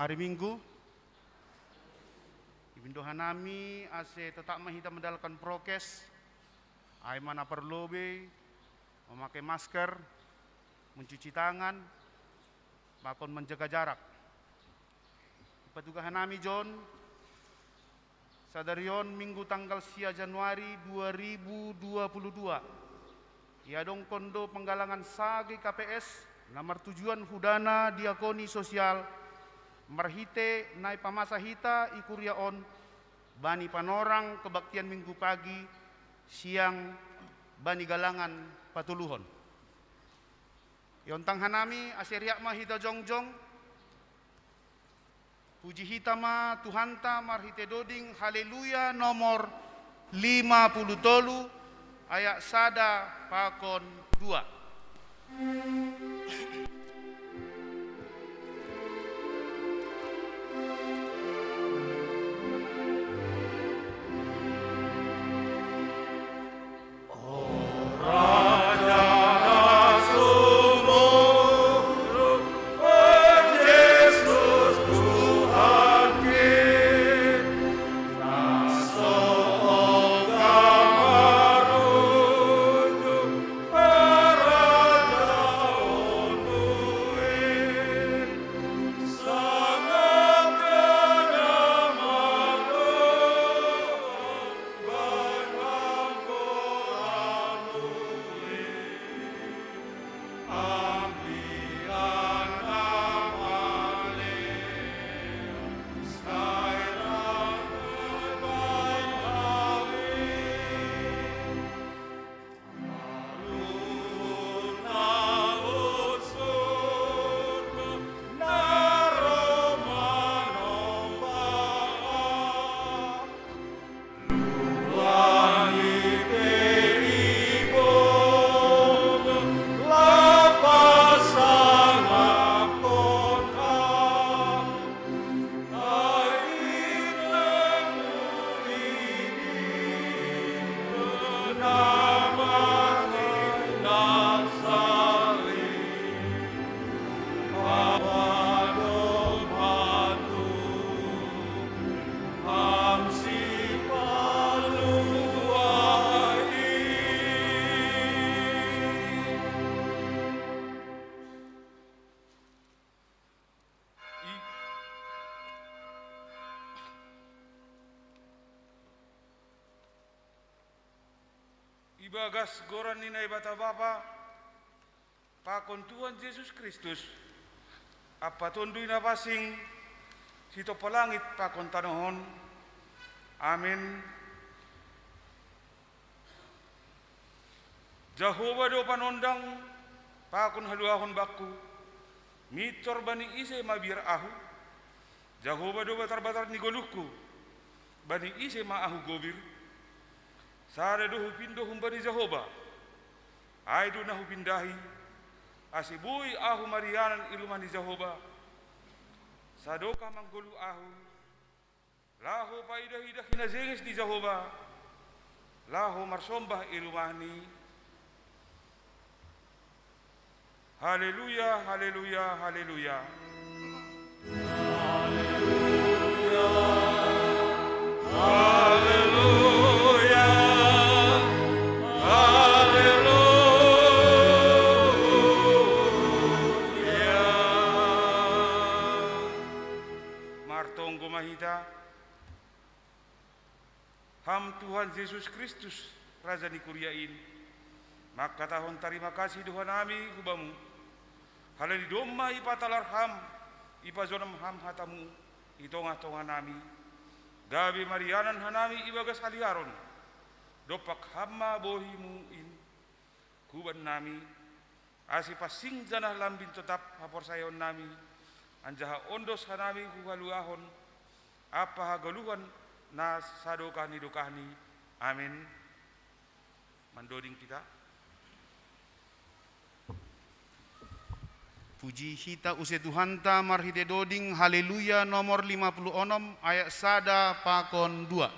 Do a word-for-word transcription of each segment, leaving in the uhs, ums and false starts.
Ari Minggu, ipindo hanami ase tetap ma hita mandalakan prokes, ai ma na parlobei, mamakai masker, mencuci tangan, pakon manjaga jarak. Ipatuga hanami jo on, sadari on Minggu tanggal sia Januari dua ribu dua puluh dua, iadongkon do penggalangan sagi K P S na martujuan hu dana diakoni sosial marhite na ipamasa hita i kuria on bani panorang kebaktian Minggu pagi siang bani galangan patoluhon. Iontang hanami ase riak ma hita jongjong, puji hita ma Tuhanta marhite doding Haleluya nomor lima puluh tolu, ayat sada pakon dua. Ibagas goran ni Naibata Bapa, pakon Tuhan Jesus Kristus, ampa Tonduy Na Pansing, sitompa langit pakon tanoh on. Amen. Jahowa do panondang pakon haluahon bangku, mintor bani ise mabiar ahu? Jahowa do batar-batar ni goluhku, bani ise ma ahu gobir? Sada do hupindo humbani Jahowa, ai do na hupindahi, ase boi ahu marianan i rumah ni Jahowa, sadokah manggoluh ahu, laho paidah-idah hinajenges ni Jahowa, laho marsombah i rumahni. Haleluya, haleluya, haleluya. Martonggo ma hita. Ham Tuhan Jesus Kristus, Raja ni kuria in, mangkatahon tarima kasih do hanami hu Bamu, halani domma ipatalar Ham, ipajonam Ham hataMu i tongah-tongahnami, gabe marianan hanami ibagas haliaron, dompak Ham ma bohiMu in hubannami, ase pansing janah lambin totap haporsayaonnami, anjaha ondos hanami hu haluahon ampa hagoluhan na sadokah ni dokahni. Amen. Mandoding hita. Puji hita use Tuhanta marhite doding Haleluya nomor lima puluh onom ayat sada pakon dua.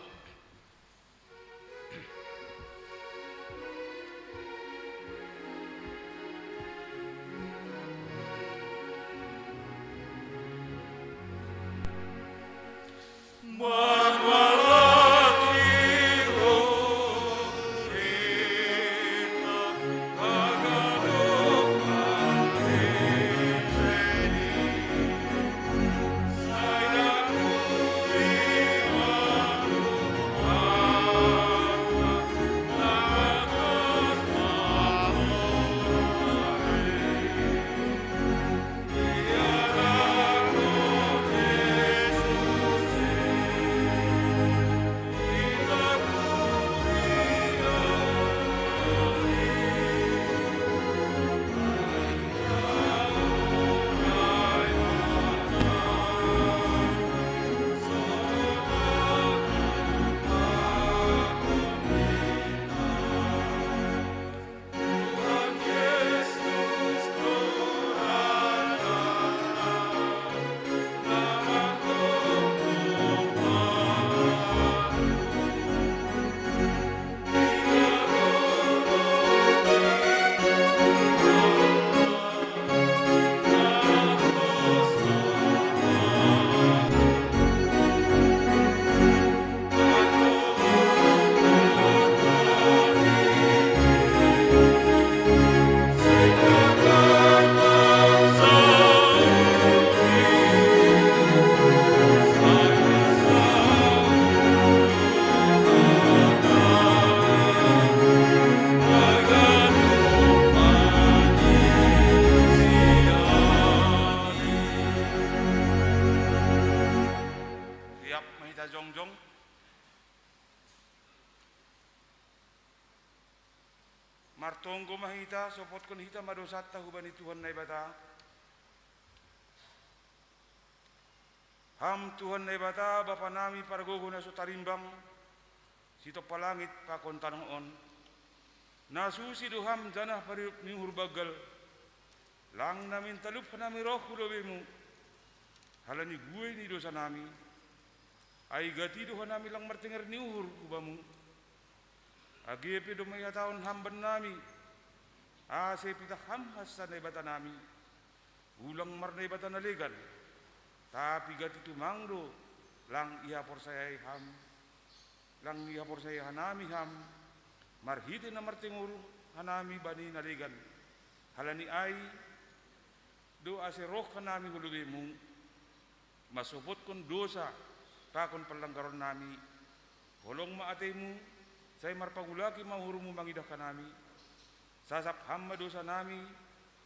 Siap ma hita jongjong. Martonggo ma hita, sopotkon hita ma dosanta hubani Tuhan Naibata. Ham Tuhan Naibata, Bapa nami pargogo na so tarimbang, sitompa langit pakon tanoh on. Na susi do Ham janah paridop ni uhur banggal. Lang na mintalup hanami roh hu lobei-Mu, halani buei ni dosa nami. Ai gati do hanami lang martenger ni uhur hu Bamu. Age pe domma ihatahon Ham bannami, ase pitah Ham hansa Naibata nami. Ulang marnaibata na legan, tapi gati tumang do, lang ihaporsayai Ham, lang ihaporsayai hanami Ham, marhitei na martenger hanami bani na legan. Halani ai do ase roh hanami hu lobei-Mu, mansopotkon dosa pakon panlanggaron nami. Holong ma atei-Mu, sai marpangulaki ma uhur-Mu mangidah hanami. Sasap Ham ma dosa nami,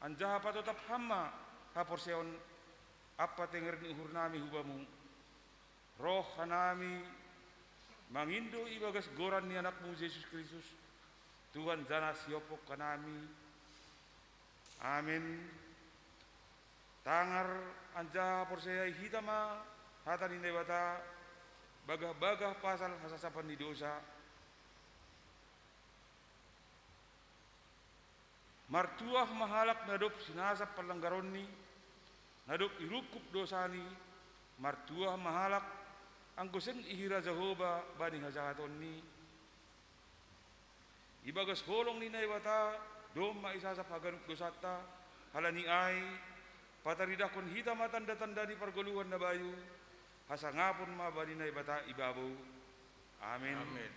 anjaha patotap Ham ma haporseaon ampa tenger ni uhur nami hu Bamu. Roh hanami mangindo ibagas goran ni Anak-Mu Jesus Kristus, Tuhan janah Sihophop hanami. Amen. Tangar anjaha porsayai hita ma hata ni Naibata, bagah-bagah pasal hasasapan ni dosa. Martuah ma halak na dob sinasap panlanggaronni, na dob irungkub dosani, martuah ma halak anggo seng ihira Jahowa bani hajahatonni. Ibagas holong ni Naibata domma isasap haganup dosanta, halani ai pataridahkon hita ma tanda-tanda ni pargoluhan na bayu, hasangapon ma bani Naibata ibabou. Amen. Amen.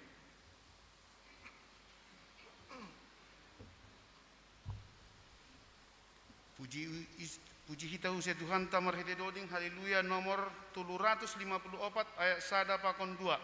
Puji, is-, puji hita use Tuhanta marhite doding, Haleluya, nomor tolu ratus lima puluh opat, ayat sada pakon dua.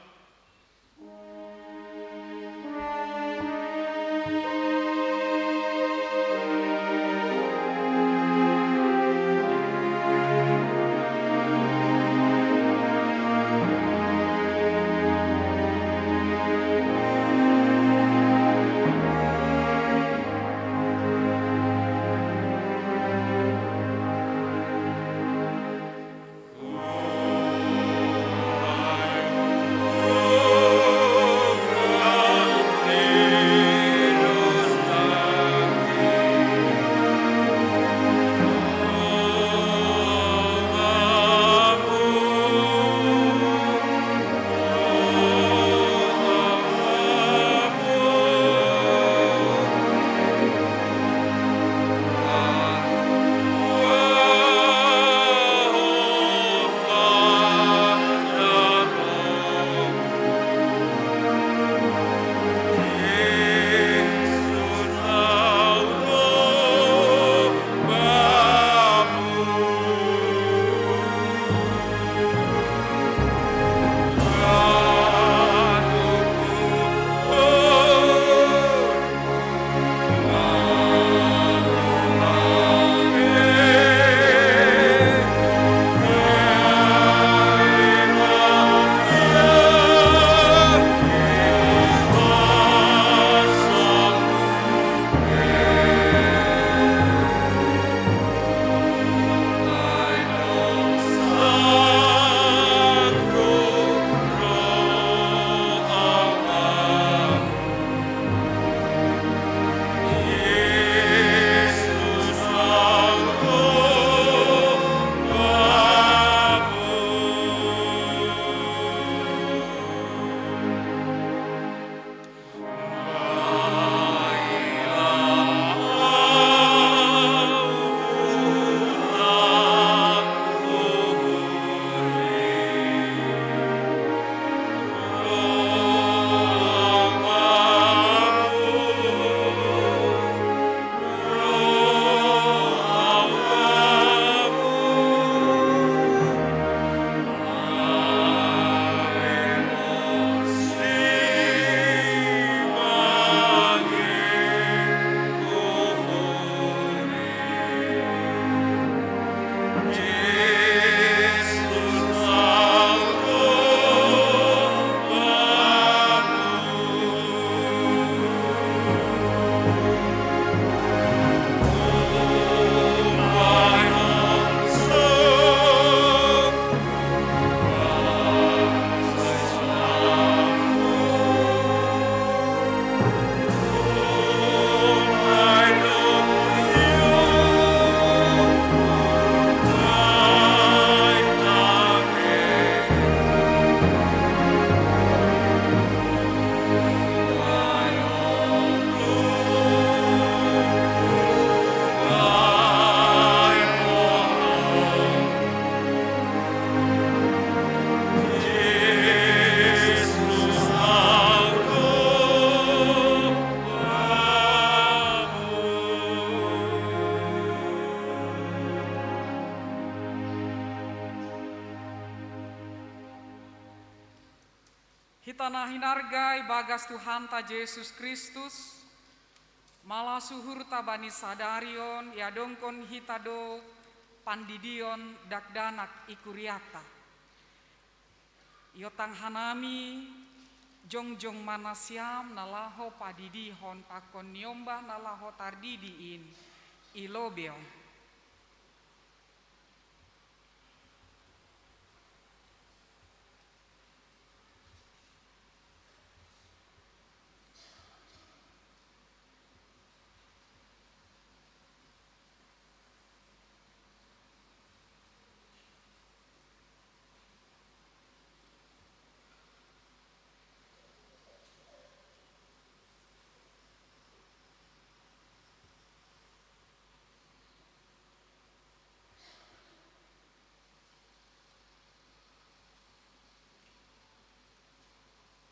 Hita na hinarga i bagas Tuhanta Jesus Kristus, mala suhurta bani sadari on iadongkon hita do pandidion dakdanak i kuriata. Iotang hanami jongjong ma nasiam na laho padidihon pakon niombah na laho tardidi in i lobei on.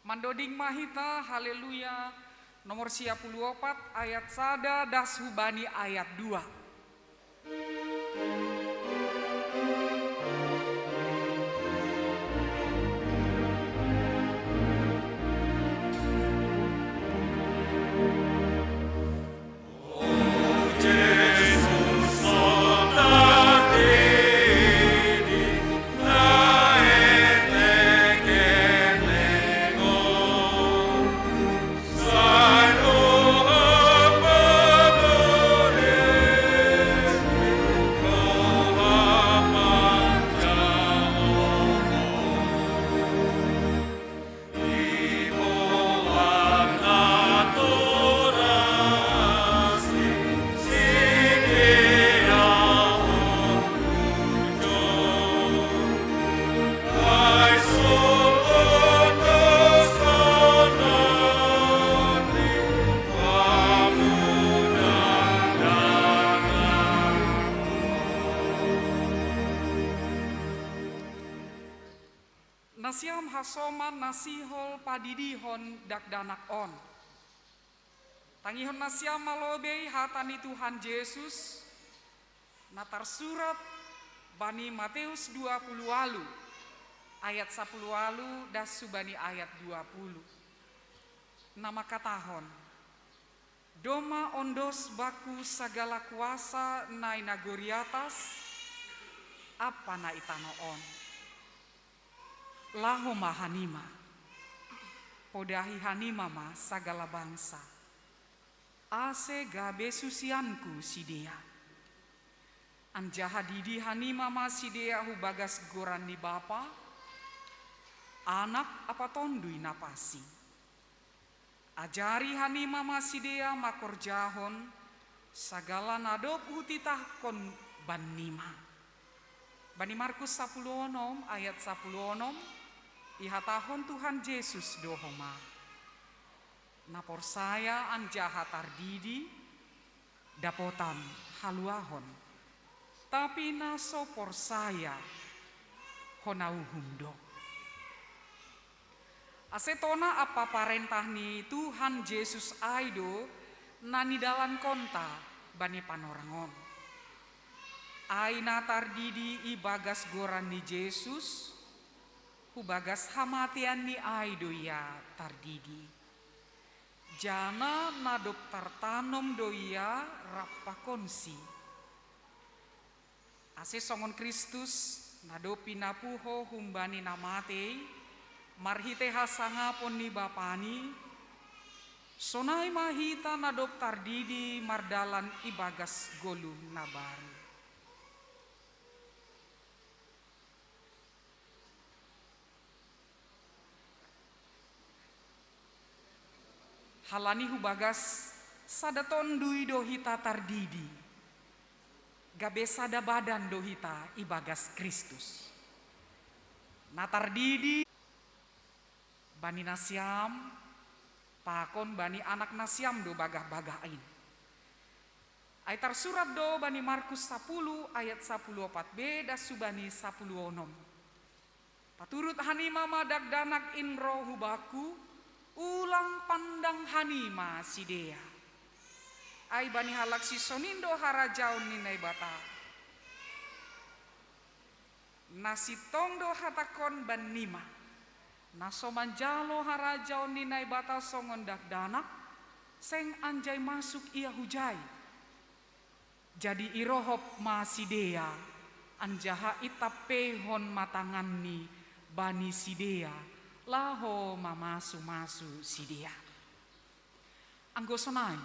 Mandoding ma hita, Haleluya, nomor sia puluh opat, ayat sada das hubani ayat dua. Nasiam hasoman na sihol padidihon dakdanak on. Tangihon nasiam ma lobei hata ni Tuhan Jesus, na tarsurat bani Mateus dua puluh walu, ayat sapuluh walu das hubani ayat dua puluh. Na mangkatahon, domma ondos bangku sagala kuasa na i nagori atas ampa na i tano on. Laho ma hanima, podahi hanima ma sagala bangsa, ase gabe susianku sidea. Anjaha didi hanima ma sidea hu bagas goran ni Bapa, Anak ampa Tonduy Napansing. Ajari hanima ma sidea mangkorjahon sagala na dob hutitahkon bannima. Bani Markus sapuluh onom ayat sapuluh onom, ihatahon Tuhan Jesus do homa: Na porsaya anjaha tardidi, dapotan haluahon, tapi na so porsaya, hona uhum do. Ase tona ampa parentah ni Tuhan Jesus ai do na nidalankonta bani panorang on. Ai na tardidi i bagas goran ni Jesus, hu bagas hamateanni ai do ia tardidi. Janah na dob tartanom do ia rap pakonsi. Ase songon Kristus, na dob pinapuho humbani na matei, marhitei hasangapon ni Bapani, sonai ma hita na dob tardidi mardalan ibagas goluh na baru. Halani hubagas sada Tonduy do hita tardidi, gabe sada badan do hita ibagas Kristus. Na tardidi bani nasiam, pakon bani anak nasiam do bagah-bagah in. Ai tarsurat do bani Markus sapuluh ayat sapuluh opat be das hubani sapuluh onom. Paturut hanima ma dakdanak in ro hu bangku, ulang pandang hanima sidea. Ai bani halak sisongon do harajaon ni Naibata. Na sintong do hatangkon bannima: Na so manjalo harajaon ni Naibata songon dakdanak, seng anjai masuk ia hujai. Jadi irohop ma sidea, anjaha itampeihon ma tanganni bani sidea, laho mamasu-masu sidea. Anggo sonai,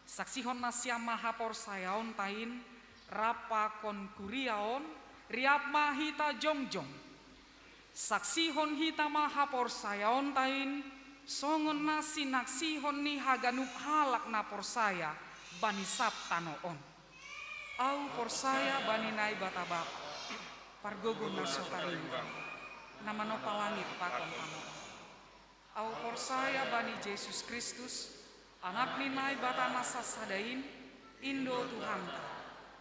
saksihon nasiam ma haporsayaonta in, rap pakon kuria on, riap ma hita jongjong. Saksihon hita ma haporsayaonta in, songon na sinaksihon ni haganup halak na porsaya bani sab tano on. Ahu porsaya bani Naibata Bapa, pargogo na so taringgang, na manompa langit pakon tano on. Ahu porsaya bani Jesus Kristus, Anak ni Naibata na sasada in, in do Tuhanta,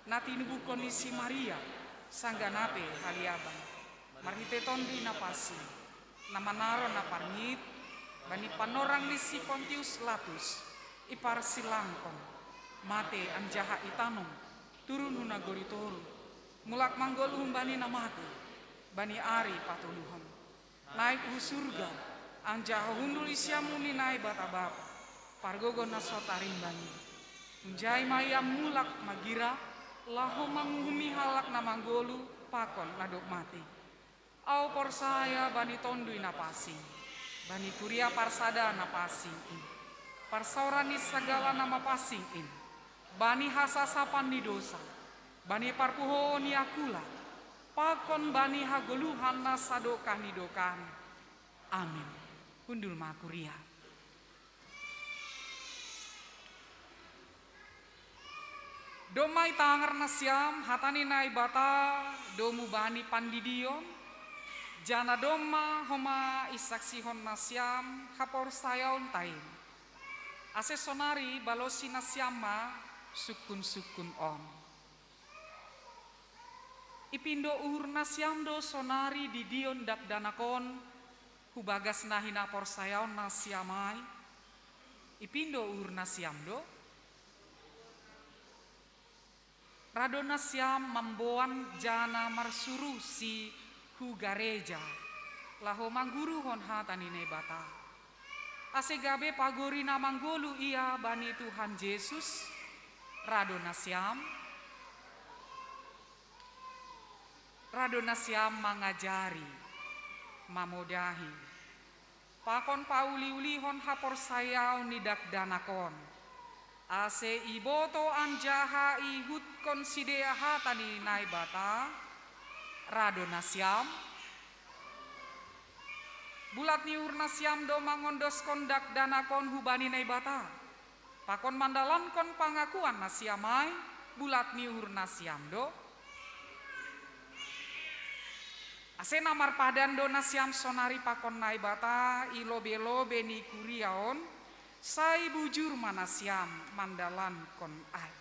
na tinubuhkon ni si Maria, sanggah na pe haliaban, marhitei Tonduy Napansing, na manaron na parngit bani panorang ni si Pontius Latus, iparsilangkon, mate anjaha itanom, turun hu nagori toruh, mulak manggoluh humbani na mate, bani ari patoluhon. Naik hu surga, anjaha hundul i siamun ni Naibata Bapa, pargogo na so taringgang i. Hunjai ma ia mulak magira, laho manguhumi halak na manggoluh pakon na dob mate. Ahu porsaya bani Tonduy Napansing, bani kuria parsada na pansing in, parsaoran ni sagala na mapansing in, bani hasasapan ni dosa, bani parpuhoon ni angkula, pakon bani hagoluhan na sadokah ni dokahna. Amin. Hundul ma kuria. Domma itangar nasiam hata ni Naibata domu bani pandidion, janah domma homa isaksihon nasiam haporsayaonta in. Ase sonari balosi nasiam ma sungkun-sungkun on. Ipindo uhur nasiam do sonari didion dakdanak on hu bagas na hinaporsayaon nasiam ai? Ipindo uhur nasiam do? Ra do nasiam mamboan janah marsuruhsi hu gareja, laho mangguruhon hata ni Naibata, ase gabe pagori na manggoluh ia bani Tuhan Jesus? Ra do nasiam? Ra do nasiam mangajari, mamodahi, pakon pauli-ulihon haporsayaon ni dakdanak on, ase iboto anjaha iihutkon sidea hata ni Naibata? Ra do nasiam? Bulat ni uhur nasiam do mangondoskon dakdanak on hubani Naibata, pakon mandalankon pangakuan nasiam ai? Bulat ni uhur nasiam do? Ase na marpadan do nasiam sonari pakon Naibata i lobe-lobe ni kuria on, sai bujur ma nasiam mandalankon ai.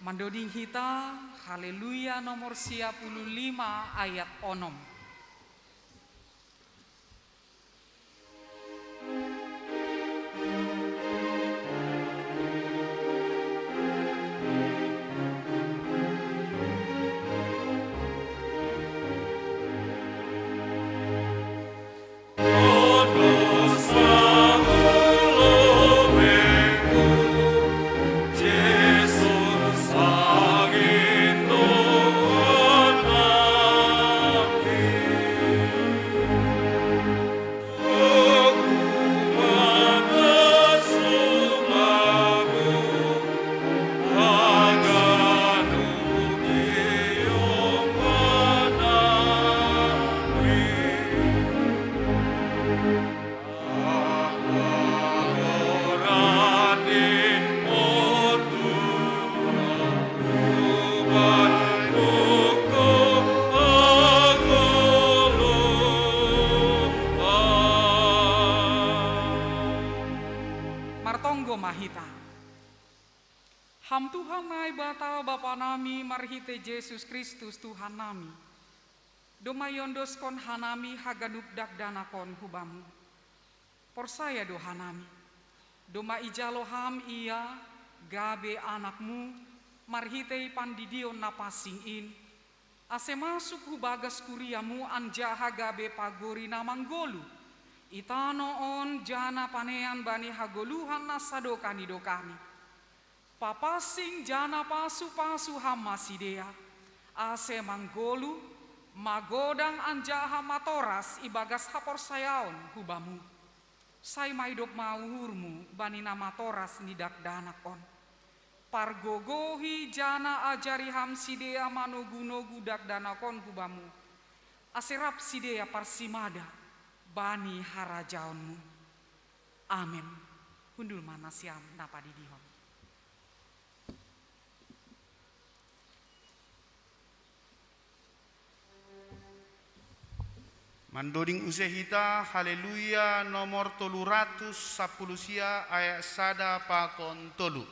Mandoding hita, Haleluya nomor sia puluh lima ayat onom. Martonggo ma hita. Ham Tuhan Naibata Bapa nami marhite Jesus Kristus Tuhan nami. Domma iondoskon hanami haganup dakdanakon hu Bamu. Porsaya do hanami, domma ijalo Ham Ia gabe anakMu marhitei pandidion na pansing in, ase masuk hu bagas kuriaMu anjaha gabe pagori na manggoluh i tanoh on janah panean bani hagoluhan na sadokah ni dokahni. Papansing janah pasu-pasu Ham ma sidea, ase manggoluh, magodang anjaha matoras ibagas haporsayaon hu Bamu. Sai maidop ma uhurMu bani na matoras ni dakdanak on. Pargogohi janah ajari Ham sidea manogu-nogu dakdanak on hu Bamu, ase rap sidea parsimada bani harajaonMu. Amen. Hundul ma nasiam na padidihon. Mandoding use hita, Haleluya nomor tolu ratus sapuluh sia ayat sada pakon tolu.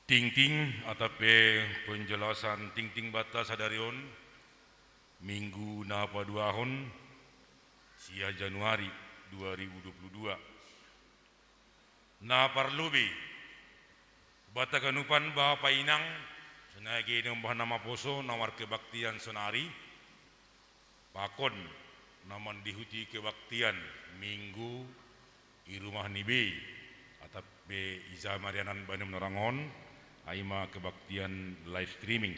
Tingting atau pe penjelasan tingting bata sadarion, minggu na paduahon sia Januari dua ribu dua puluh dua. Na parlobei, bata ganupan bapa inang, sonai ge nombah na maposo na markebaktian sonari, pakon na mandihuti kebaktian minggu i rumah ni bei, atap be ija marianan bani manorangon, ai ma kebaktian live streaming.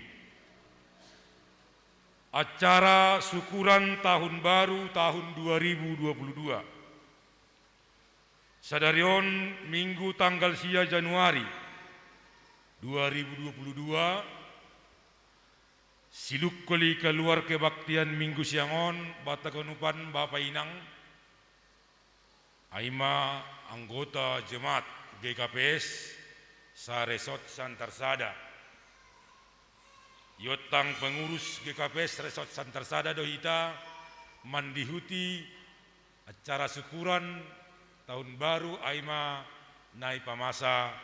Acara syukuran tahun baru tahun dua ribu dua puluh dua. Sadarion minggu tanggal sia Januari dua ribu dua puluh dua, siluk koli keluar kebaktian minggu siangon, bata ganupan bapa inang, ai ma anggota jemaat G K P S sa-Resort Santarsada. Iontang pengurus G K P S Resort Santarsada do hita mandihuti acara syukuran tahun baru ai ma na ipamasa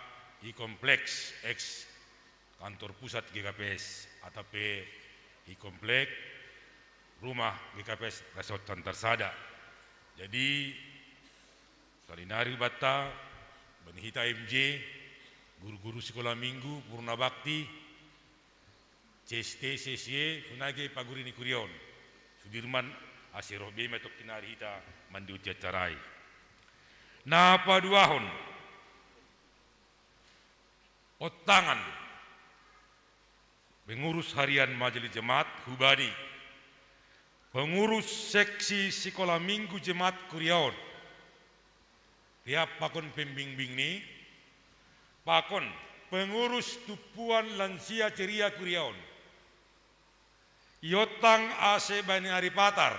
i kompleks eks kantor pusat G K P S, atap pe i komplek rumah G K P S Resort Santarsada. Jadi, salinari bata, bani hita M J, guru-guru sekolah minggu, purna bakti, C S T, C S Y, sonai ge paguru ni kuria on. Sudirman, ase roh be ma tokkin ari hita mandihuti acara i. Na paduahon, ontangan pengurus harian Majelis Jemaat hubani pengurus seksi sekolah minggu jemaat kuria on, rap pakon pembimbing ni, pakon pengurus tumpuan lansia ceria kuria on. Iontang ase bani ari Patar,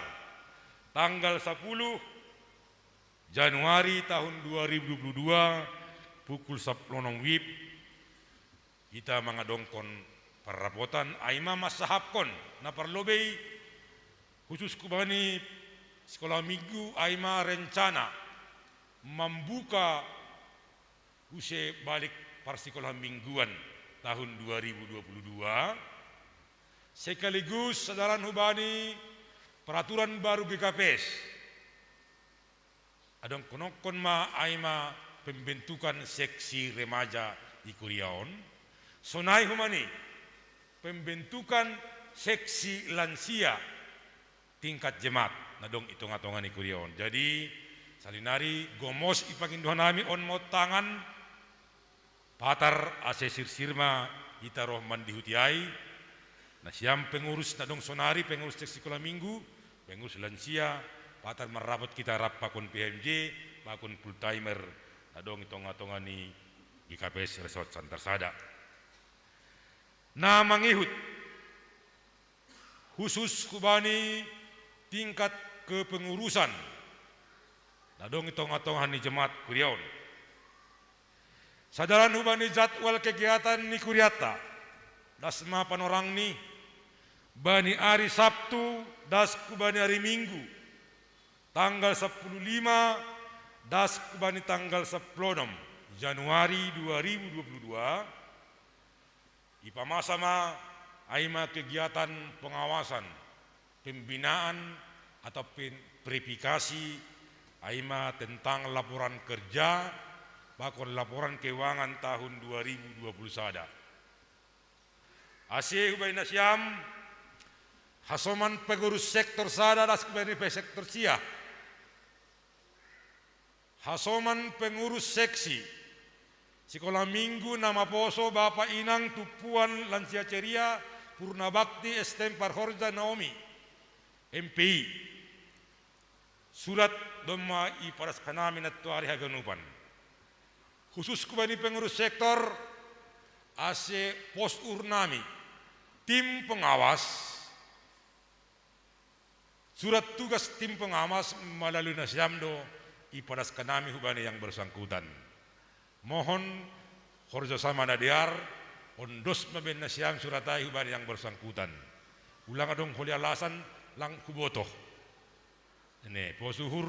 tanggal sapuluh Januari tahun dua ribu dua puluh dua, pukul sapuluh onom wib, hita mangadongkon parrapotan, ai ma mansahapkon na parlobei, khusus hubani sekolah minggu, ai ma rencana mambuka use balik parsikolah mingguan tahun dua ribu dua puluh dua, sekaligus sadalan hubani peraturan baru G K P S. Adong konokkon ma ai ma pembentukan seksi remaja i kuria on, sonai hubani pembentukan seksi lansia tingkat jemaat na dong i tonga-tonga ni kuria on. Jadi, salinari gomos i pangindohan nami on ma ontangan, Patar ase sirsir ma hita roh mandihuti ai, nasiam pengurus na dong sonari, pengurus seksi sekolah minggu, pengurus lansia, Patar marrapot hita rap pakon P H M J, pakon full timer, na dong i tonga-tonga ni G K P S Resort Santarsada. Na mangihut, khusus hubani tingkat kepengurusan na dong i tonga-tonga ni jemaat kuria on. Sadalan hubani jadwal kegiatan ni kurianta, das ma panorangni, bani ari Sabtu das hubani ari Minggu, tanggal sapuluh lima das hubani tanggal sapuluh onom Januari dua ribu dua puluh dua, ipamasa ma ai ma kegiatan pengawasan, pembinaan atau pen-, verifikasi, ai ma tentang laporan kerja pakon laporan keuangan tahun dua ribu dua puluh sada. Ase hubani nasiam, hasoman pengurus sektor sada das hubani pe sektor sia. Hasoman pengurus seksi sekolah minggu na maposo bapa inang tumpuan lansia ceria purna bakti S T M Parhorja Naomi, M P I. Surat domma ipadas hanami nantuari haganupan. Khusus hubani pengurus sektor, ase pos urnami, tim pengawas, surat tugas tim pengawas melalui nasiam do ipadas hanami hubani yang bersangkutan. Mohon horja sama na dear, ondos ma baen nasiam surat ai hubani yang bersangkutan. Ulang adong holi alasan lang hubotoh. Ne, pos uhur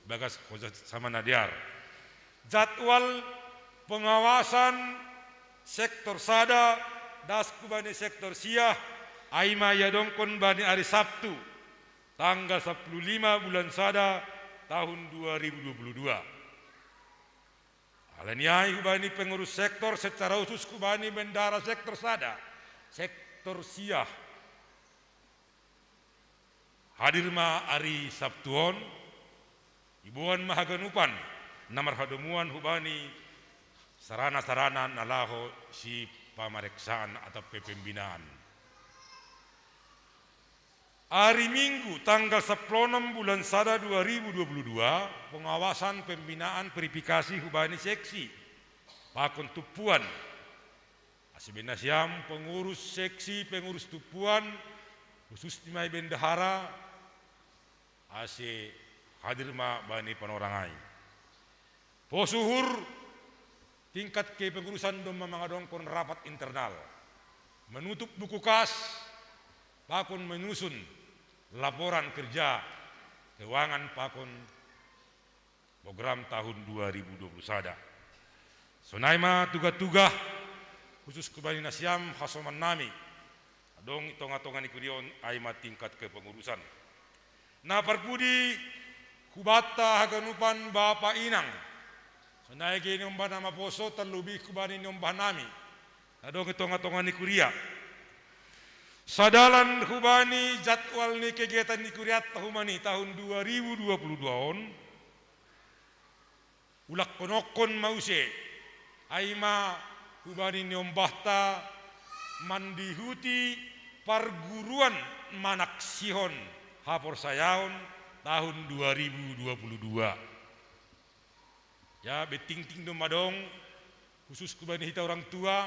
bagas horja sama na dear. Jadwal pengawasan Sektor sada, das hubani sektor sia, ai ma iadongkon bani ari Sabtu, tanggal sampulu lima bulan sada, tahun dua ribu dua puluh dua. Alani ai hubani pengurus sektor, secara khusus hubani bendahara sektor sada, sektor sia. Hadir ma ari Sabtu on, iboan ma haganupan na marhadomuan hubani sarana-sarana na laho sipamareksaan atau pe pembinaan. Ari Minggu, tanggal sampulu onom bulan sada dua ribu dua puluh dua, pengawasan, pembinaan, verifikasi hubani seksi pakon tumpuan. Ase baen nasiam pengurus seksi, pengurus tumpuan, khususna ma i bendahara, ase hadir ma bani panorang ai. Pos uhur, tingkat kepengurusan domma mangadongkon rapat internal, menutup buku kas, pakon menyusun laporan kerja keuangan pakon program tahun dua ribu dua puluh sada. Sonai ma tuga-tuga khusus hubani nasiam hasomannami, adong i tonga-tonga ni kuria on, ai ma tingkat kepengurusan. Na parpudi hubanta haganupan bapa inang, sonai ge niombah na maposo, terlebih hubani niombahnami na adong i tonga-tonga ni kuria. Sadalan hubani jadwal ni kegiatan ni kurianta hubani tahun dua ribu dua puluh dua on, ulakkonokkon ma use, ai ma hubani niombahta mandihuti parguruan manaksihon haporsayaon tahun dua ribu dua puluh dua. Ya, betingting domma adong, khusus hubani hita orang tua,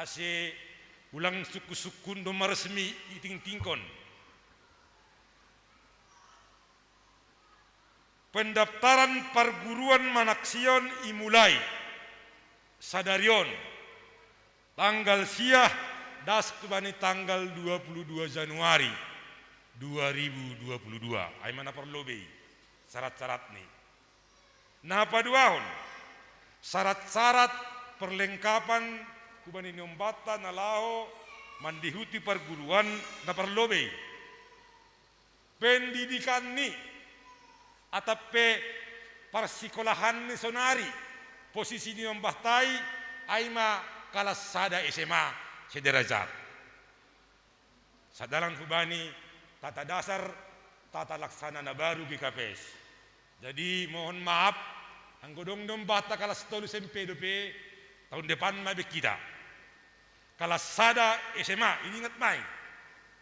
ase ulang sungkun-sungkun domma resmi itingtingkon. Pendaftaran parguruan manaksihon imulai sadari on, tanggal sia, das hubani tanggal dua puluh dua Januari dua ribu dua puluh dua. Ai ma na parlobei syarat-syaratni. Na paduahon, syarat-syarat perlengkapan hubani niombahta na laho mandihuti parguruan na parlobei. Pendidikanni atap pe parsikolahanni sonari, posisi niombahta i, ai ma kalas sada S M A sederajat. Sadalan hubani tata dasar tata laksana na baru G K P S. Jadi mohon maaf, anggo adong niombahta kalas tolu S M P dope, tahun depan ma be hita. Kalas sada S M A, ini ingat ma i.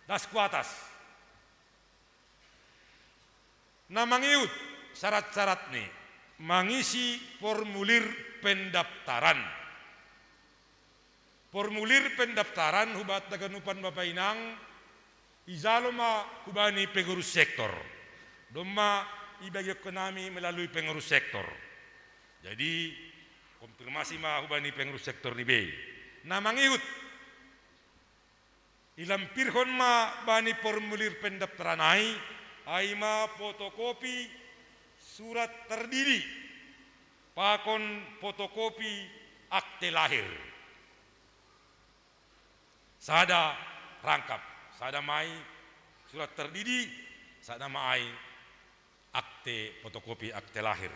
Das hu atas. Na mangihut syarat-syaratni, mangisi formulir pendaftaran. Formulir pendaftaran hubanta haganupan bapa inang, ijalo ma hubani pengurus sektor. Domma ibagion hami melalui pengurus sektor. Jadi, konfirmasi ma hubani pengurus sektor ni bei. Na mangihut, ilampirhon ma bani formulir pendaftaran ai, ai ma fotokopi surat terdidi pakon fotokopi akte lahir. Sada rangkap, sada ma i surat terdidi, sada ma i akte, fotokopi akte lahir.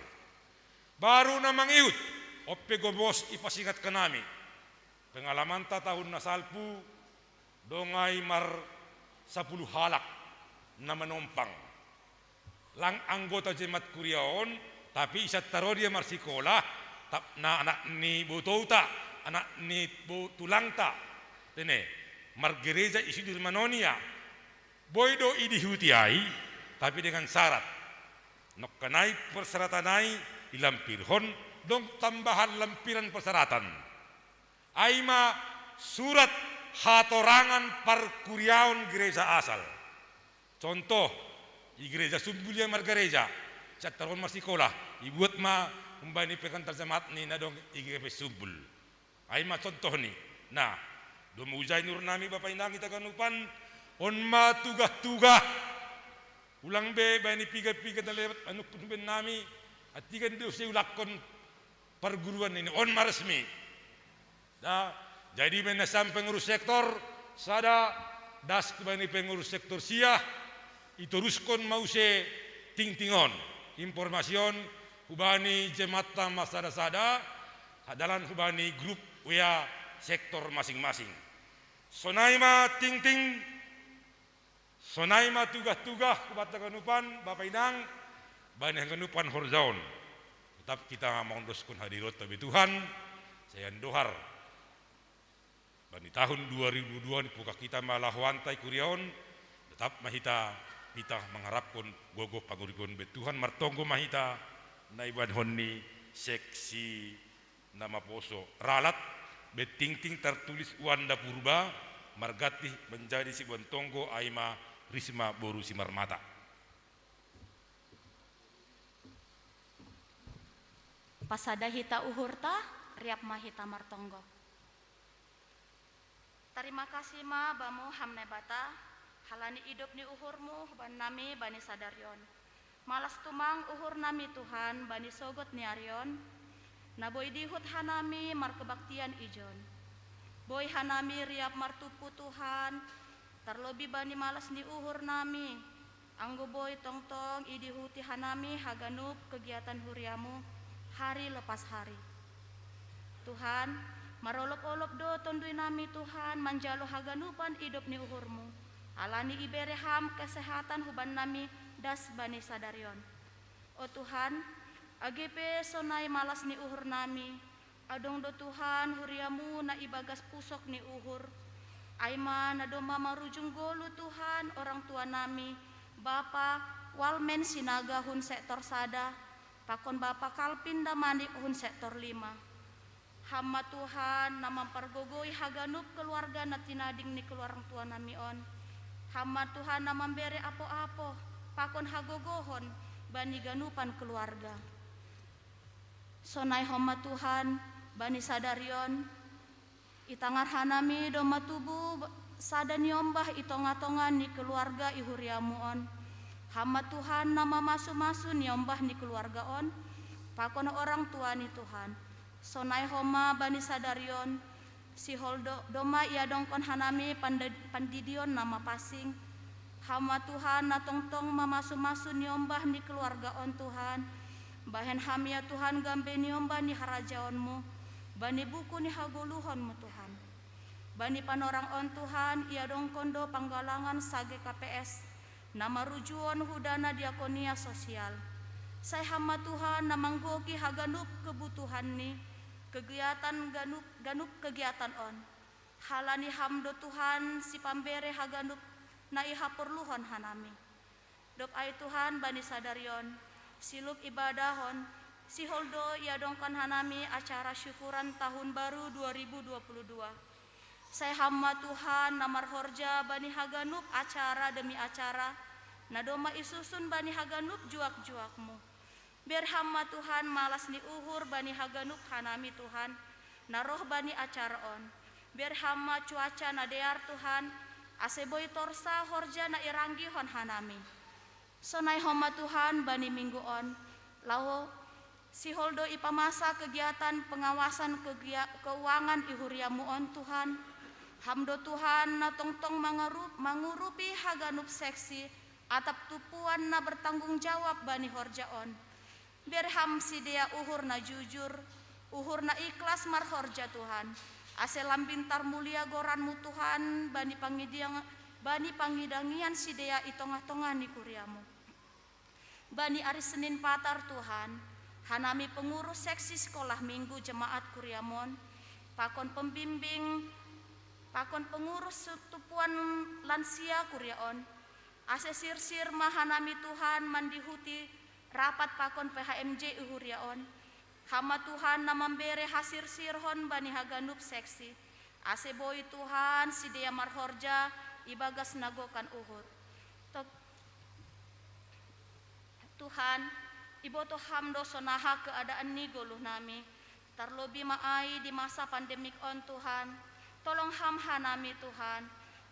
Baru na mangihut, on pe gomos ipasingathon hami. Pengalamanta tahun na salpu, adong ai marsapuluh halak na manompang. Lang anggota jemaat kuria on, tapi isanta ro dia marsikola, tap-, na anak ni botouta, anak ni bo-, tulangta. Tene, margereja i Sudirman on ia. Boi do idihuti ai, tapi dengan syarat. Nongkan ai persyaratan ai ilampirhon, adong tambahan lampiran persyaratan. Ai ma surat hatorangan parkuriaon gereja asal. Contoh, i gereja Sumbul ia margereja, isanta ro on marsikola, ibuat ma humbani perangkat jemaat ni na adong i G K P S Sumbul. Ai ma contohni. Nah, dung ujai nurunami bapa inang hita haganupan, on ma tuga-tuga. Ulang be bani piga-piga na lewat anu pun ben nami, antigan do use ulangkon parguruan ini, on ma resmi. Da, jadi menasam pengurus sektor sada, das hubani pengurus sektor sia, itoruskon ma use tingting on, informasi on hubani jemaat ma sada-sada, dalan hubani grup W A sektor masing-masing. Sonai ma tingting, sonai ma tugah-tugah hubanta haganupan, Bapa Inang, bani haganupan horja on. Tetap hita mangondoskon hadironta be Tuhan, sai andohar bani tahun dua ribu dua ni pungka hita ma lahoanta i kuria on, tetap ma hita, hita mangharapkon gogo panguripon be Tuhan, martonggo ma hita, na ibahenon ni seksi na maposo ralat, be tingting tartulis Wanda Purba, marganti menjadi sibuan tonggo, ai ma Risma boru Simarmata. Pasada hita uhurta, riap ma hita martonggo. Tarima kasih ma Bamu Ham Naibata, halani idop ni uhurMu hubannami bani sadari on. Malas tumang uhurnami Tuhan bani sogot ni ari on, na boi dihut hanami markebaktian ijon. Boi hanami riap martumpu Tuhan, tarlobi bani malas ni uhurnami, anggo boi tongtong idihuti hanami haganup kegiatan huriaMu hari lepas hari. Tuhan, marolop-olop do tonduinami Tuhan manjalo haganupan idop ni uhurMu, alani ibere Ham kesehatan hubannami das bani sadari on. O Tuhan, age pe sonai malas ni uhurnami, adong do Tuhan huriaMu na ibagas pusok ni uhur. Ai ma na domma marujung golu Tuhan orang tuanami, Bapa Walmen Sinaga hun sektor sada, pakon Bapa Kalpin Damanik hun sektor lima. Ham ma Tuhan na mampargogoi haganup keluarga na tinading ni keluarga tuanami on. Ham ma Tuhan na mambere apo-apo pakon hagogohon bani ganupan keluarga. Sonai Ham ma Tuhan, bani sadari on, itangar hanami domma tubu sada niombah i tonga-tonga ni keluarga i huriaMu on. Ham ma Tuhan na mamasu-masu niombah ni keluarga on, pakon orang tua ni Tuhan. Sonai Ham ma bani sadari on, sihol do, domma iadongkon hanami pande-, pandidion na mapansing. Ham ma Tuhan na tongtong mamasu-masu niombah ni keluarga on Tuhan. Bahen Ham ia Tuhan gambe niombah ni harajaonMu, bani buku ni hagoluhonMu Tuhan. Bani panorang on Tuhan, iadongkon do panggalangan sa G K P S, na marujuon hu dana diakonia sosial. Sai Ham ma Tuhan na manggohi haganup kebutuhan ni kegiatan ganup, ganup kegiatan on. Halani Ham do Tuhan sipambere haganup na ihaporluhon hanami. Dob ai Tuhan bani sadari on, siluk ibadahon, sihol do iadongkon hanami acara syukuran tahun baru dua ribu dua puluh dua. Sai Ham ma Tuhan na marhorja bani haganup acara demi acara, na domma isusun bani haganup juak-juak-Mu. Bere Ham ma Tuhan malas ni uhur bani haganup hanami Tuhan, na roh bani acara on. Bere Ham ma cuaca na dear Tuhan, ase boi torsa horja na iranggihon hanami. Sonai Ham ma Tuhan bani minggu on, laho sihol do ipamasa kegiatan pengawasan kegia-, keuangan i huriaMu on Tuhan. Ham do Tuhan na tongtong mangarup-, mangurupi haganup seksi atap tumpuan na bertanggung jawab bani horja on. Bere Ham sidea uhur na jujur, uhur na ikhlas marhorja Tuhan, ase lambin tarmulia goran-Mu Tuhan bani pangidiang-, bani pangidangian sidea i tonga-tonga ni kuria-Mu. Bani ari Senin patar Tuhan, hanami pengurus seksi sekolah minggu jemaat kuria-Mu on, pakon pembimbing, pakon pengurus tumpuan lansia kuria on, ase sirsir ma hanami Tuhan mandihuti rapat pakon P H M J i huria on. Ham ma Tuhan na mambere hasirsirhon bani haganup seksi, ase boi Tuhan sidea marhorja ibagas na gokan uhur. Tok-, Tuhan, iboto Ham do sonaha keadaan ni goluhnami, tarlobi ma ai di masa pandemik on Tuhan. Tolong Ham hanami Tuhan,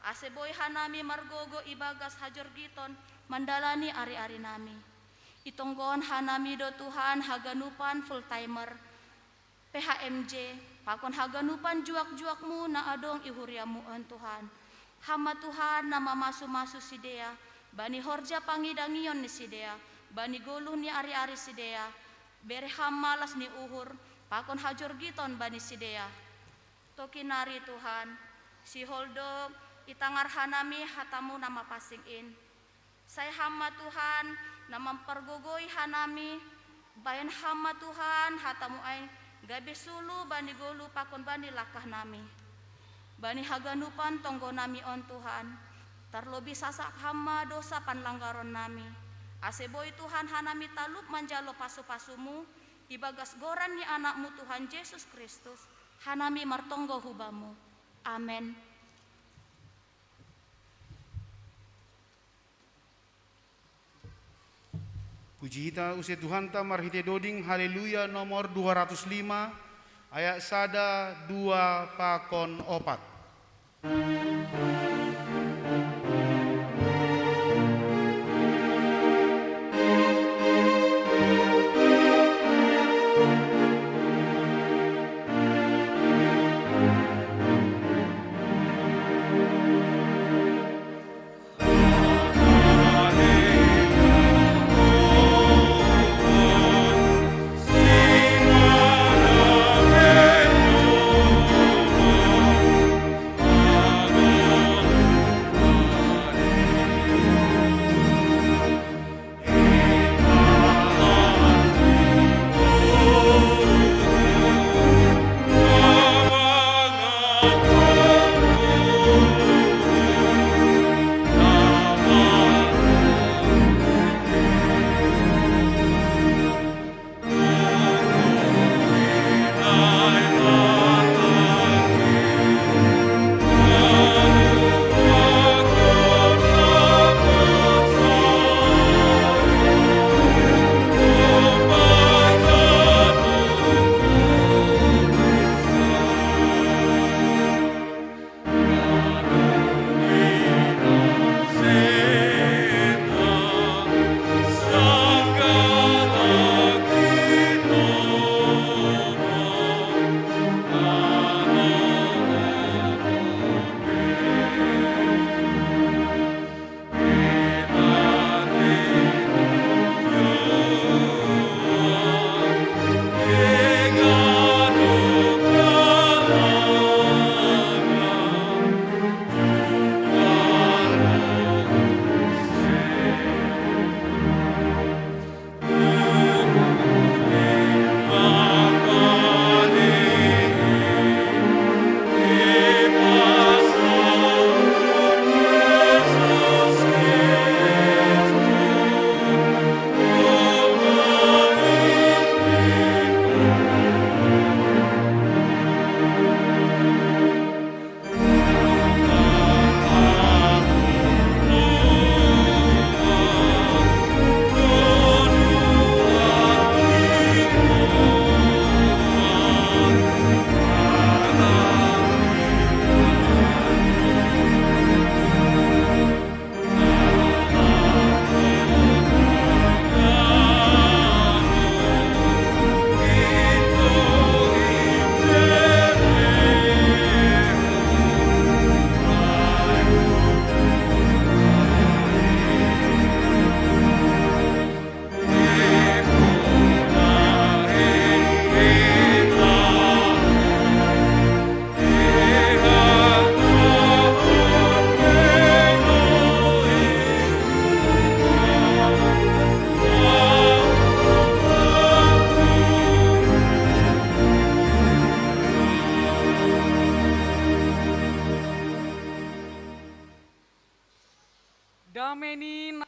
ase boi hanami margogo ibagas hajorgiton mandalani ari-arinami. Itonggohon hanami do Tuhan haganupan full timer. P H M J, pakon haganupan juak-juakmu na adong i huriamu on Tuhan. Hamma Tuhan na mamasu-masu sidea, bani horja pangidangion ni sidea, bani goluh ni ari-ari sidea, bere Hamma las ni uhur, pakon hajorgiton bani sidea. Tokinari Tuhan, sihol do itangar hanami hatamu na mapansing in. Sai Hamma Tuhan, na mampargogoi hanami, bahen Hamma Tuhan hatamu ai, gabe sulu bani goluh pakon bani langkah nami. Bani haganupan tonggo nami on Tuhan, tarlobi sasak Hamma dosa panlanggaron nami. Ase boi Tuhan hanami talup manjalo pasu-pasumu, ibagas goran ni Anakmu Tuhan Jesus Kristus, hanami martonggo hu Bamu. Amen. Puji hita use Tuhanta marhite doding Haleluya nomor dua ratus lima, ayat sada, dua, pakon opat. Dame ni na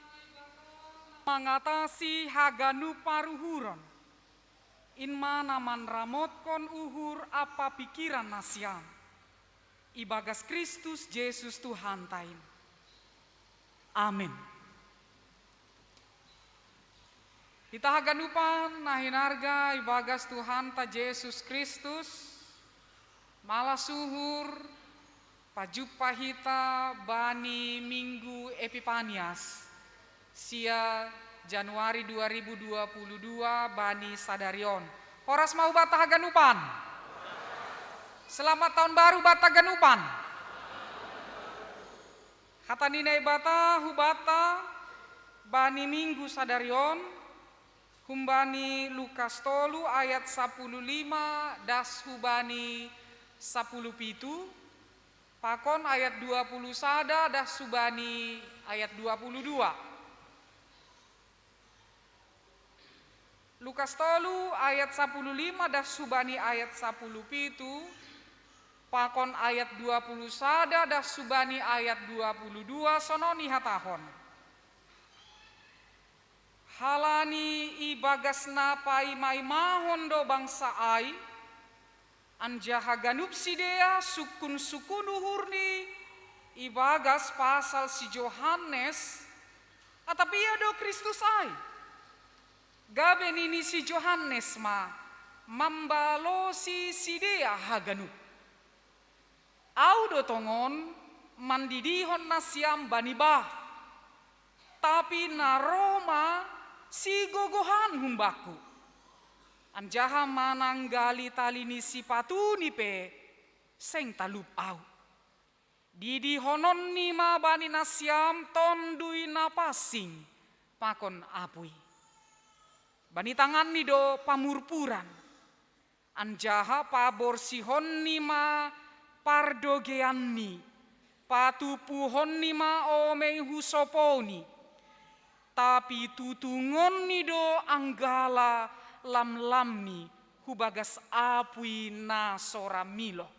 mangatasi haganup paruhuron, in ma na manramotkon uhur ampa pingkiran nasiam, ibagas Kristus Jesus Tuhanta in. Amen. Hita haganupan na hinarga ibagas Tuhanta Jesus Kristus, malas uhur, pajumpa hita bani Minggu Epipanias, sia Januari dua ribu dua puluh dua bani sadari on, Horas ma hubata haganupan. Selamat tahun baru bata haganupan. Hata ni Naibata hubata bani minggu sadari on, humbani Lukas tolu ayat sapuluh lima das hubani sapuluh pitu, pakon ayat dua puluh sada das hubani ayat dua puluh dua. Lukas tolu ayat sapuluh lima das hubani ayat sapuluh pitu, pakon ayat dua puluh sada das hubani ayat dua puluh dua, sonon i hatahon. Halani ibagas na paimaimahon do bangsa ai, anjaha ganup sidea sungkun-sungkun uhurni ibagas pasal si Johannes, atap ia do Kristus ai. Gabe nini si Johannes ma mambalosi sidea haganup. Au do tongon mandidihon nasiam bani bah, tapi na ro ma sigogohan humbakku. Anjaha mananggali tali ni sipatuni pe seng talup au. Didihononni ma bani nasiam Tonduy Napansing pakon apui. Bani tanganni do pamurpuran, anjaha paborsihonni ma pardogeanni, patumpuhonni ma omei hu soponi, tapi tutungonni do anggala lamlamni hu bagas apui na so ra milo.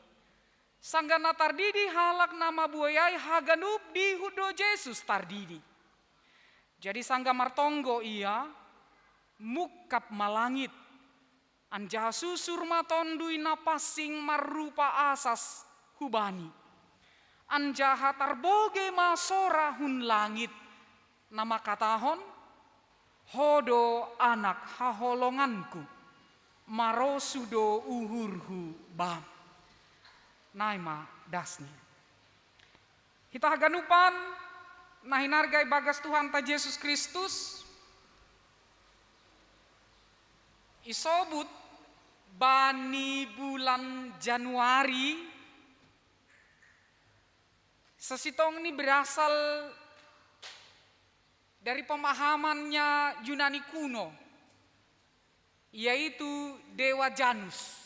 Sanggah na tardidi halak na mabuei ai, haganup dihut do Jesus tardidi. Jadi sanggah martonggo ia, mungkap ma langit, anjaha susur ma Tonduy Napansing marrupa asas hu Bani. Anjaha tarbogei ma sora hun langit, na mangkatahon: Ho do Anak haholonganku, marosuh do uhurhu Bam. Nai ma dasni. Hita haganupan na hinarga ibagas Tuhanta Jesus Kristus, isobut bani bulan Januari, sasintongni berasal dari pemahamannya Yunani kuno, yaitu dewa Janus.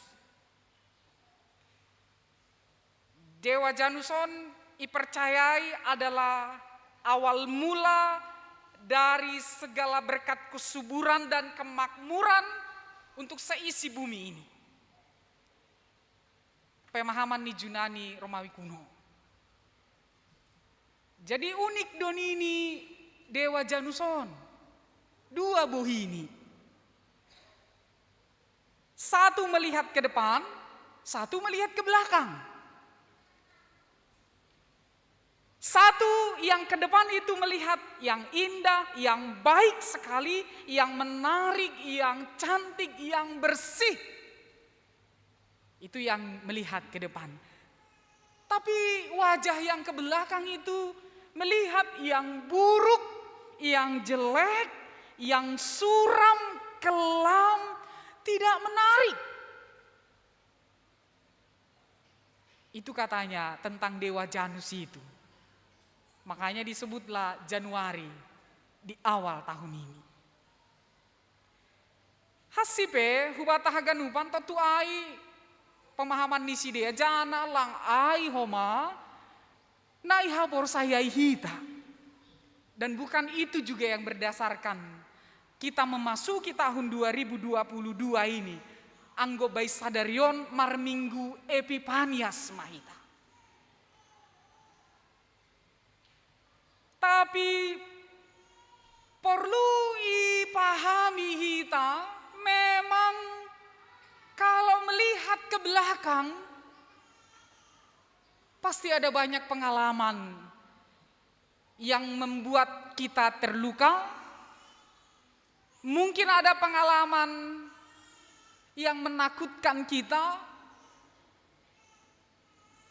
Dewa Janus on ipercayai adalah awal mula dari segala berkat kesuburan dan kemakmuran untuk seisi bumi ini. Pemahaman ni Junani Romawi kuno. Jadi unik do nini dewa Janus on. Dua bohini. Satu melihat ke depan, satu melihat ke belakang. Satu yang ke depan itu melihat yang indah, yang baik sekali, yang menarik, yang cantik, yang bersih. Itu yang melihat ke depan. Tapi wajah yang ke belakang itu melihat yang buruk, yang jelek, yang suram, kelam, tidak menarik. Itu katanya tentang dewa Janus itu. Makanya disebutlah Januari di awal tahun ini. Hassi pe hubata haganupan tontu ai pemahaman ni sidea, janah lang ai homa na ihaporsayai hita. Dan bukan itu juga yang berdasarkan kita memasuki tahun dua ribu dua puluh dua ini, anggo bahen sadari on marminggu Epipanias ma hita. Tapi porlu ipahami hita, memang kalau melihat ke belakang, pasti ada banyak pengalaman yang membuat kita terluka. Mungkin ada pengalaman yang menakutkan kita.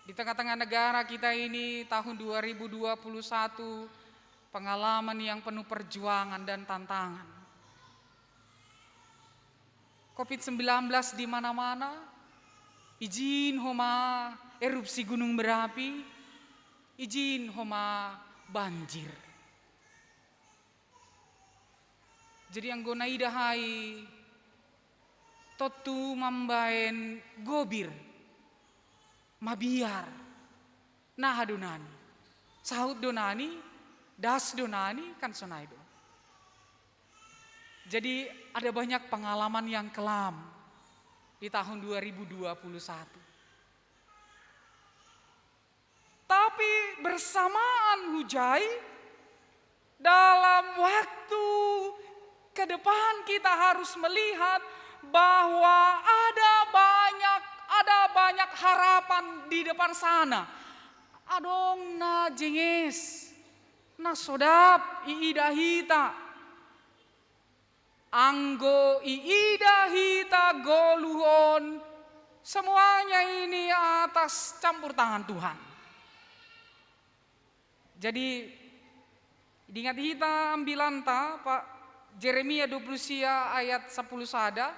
Di tengah-tengah negara kita ini, tahun dua ribu dua puluh satu, pengalaman yang penuh perjuangan dan tantangan. Covid sembilan belas di mana-mana, izin homa erupsi gunung berapi, izin homa banjir. Jadi anggo na idahai tontu mambaen gobir, mabiar, naha do nani, sahut do nani, das do nani, kan sonai do. Jadi ada banyak pengalaman yang kelam di tahun dua ribu dua puluh satu. Tapi bersamaan hujai, dalam waktu ke depan kita harus melihat bahwa ada banyak ada banyak harapan di depan sana. Adong na jenges, na sodap iida hita. Anggo iida hita goluhon, semuanya ini atas campur tangan Tuhan. Jadi diingat hita ambilanta, Pak, Jeremia dua puluh sia ayat sepuluh sada.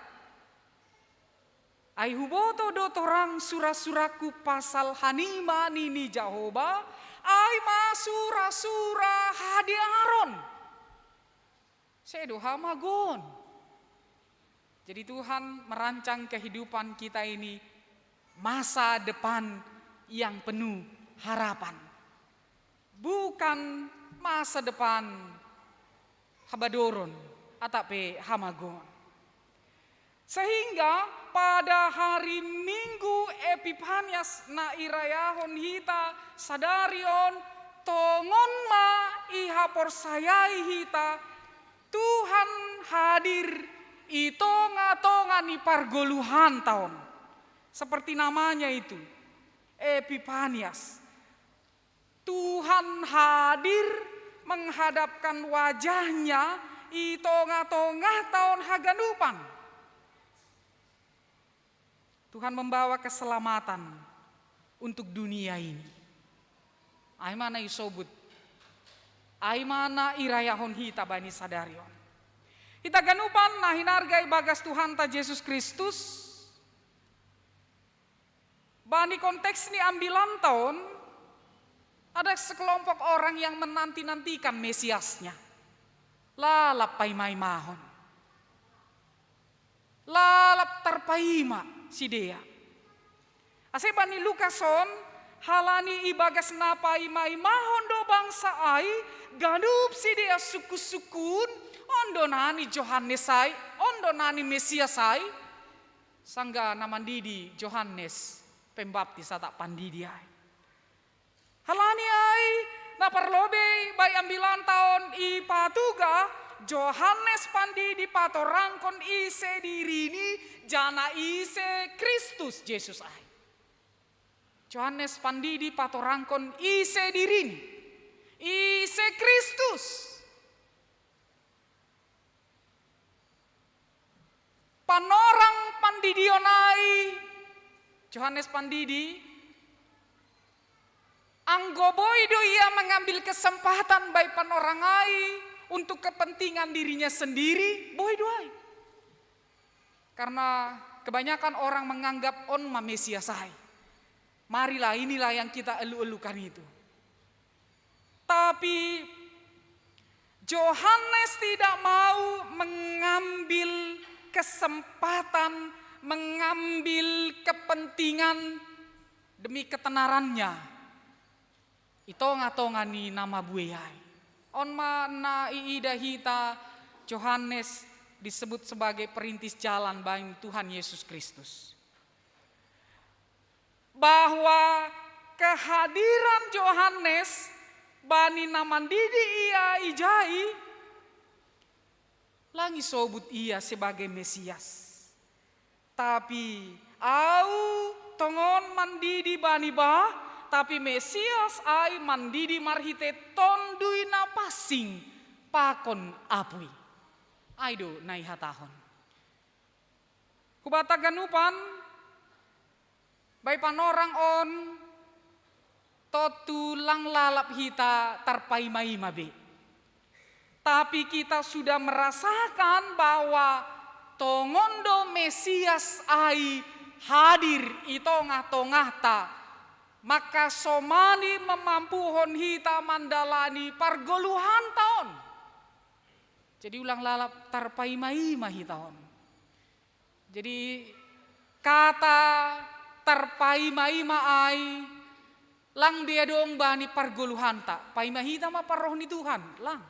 Ai huboto do torang sura-suraku pasal hanima, nini Jahowa, ai ma sura-sura hadiaron. Sedo hamagon. Jadi Tuhan merancang kehidupan kita ini masa depan yang penuh harapan. Bukan masa depan habadoron atau pe hamagon. Sehingga pada hari Minggu Epipanias na irayahon hita sadari on, tongon ma ihaporsayai hita Tuhan hadir i tonga-tonga ni pargoluhanta on. Seperti namanya itu, Epipanias. Tuhan hadir menghadapkan wajahnya i tonga-tonga taon haganupan. Tuhan membawa keselamatan untuk dunia ini. Ai ma na isobut, ai ma na irayahon hita bani sadari on. Hita ganupan na hinarga ibagas Tuhanta Jesus Kristus, bani konteks ni ambilanta on, ada sekelompok orang yang menanti-nantikan Mesiasnya. Lalap paima-imahon. Lalap tarpaima sidea. Ase bani Lukas on, halani ibagas na paima-imahon do bangsa ai, ganup sidea sungkun-sungkun, on do nani Johannes ai, on do nani Mesias ai. Sanggah na mandidi Johannes Pembaptis atau pandidi ai. Halani ai, na parlobei bai ambilanta on ipatuga, Johannes Pandidi patorangkon ise dirini, janah ise Kristus Jesus ai. Johannes Pandidi patorangkon ise dirini, ise Kristus. Panorang pandidion ai, Johannes Pandidi, anggo boi do ia mengambil kesempatan bai panorang ai untuk kepentingan dirinya sendiri, boi do ai. Karena kebanyakan orang menganggap on ma Mesias ai. Marilah, inilah yang kita elu-elukan itu. Tapi Johannes tidak mau mengambil kesempatan, mengambil kepentingan demi ketenarannya i tonga-tonga ni na mabuei ai. On ma na iida hita Johannes disebut sebagai perintis jalan bai Tuhan Yesus Kristus. Bahwa kehadiran Johannes bani na mandidi ia ijai, lang isobut ia sebagai Mesias. Tapi au tongon mandidi bani bah, tapi Mesias ai mandidi marhite Tonduy Na Pansing pakon apui. Ai do na ihatahon. Hubata ganupan, bai panorang on, tontu lang lalap hita tarpaima-ima be. Tapi kita sudah merasakan bahwa Tongon do Mesias ai hadir i tongah-tongahta, maka somani mamampuhon hita mandalani pargoluhanta on. Jadi ulang lalap tarpaima-ima hita on. Jadi kata tarpaima-ima ai lang be adong bani pargoluhanta. Paima hita ma parroh ni Tuhan, lang.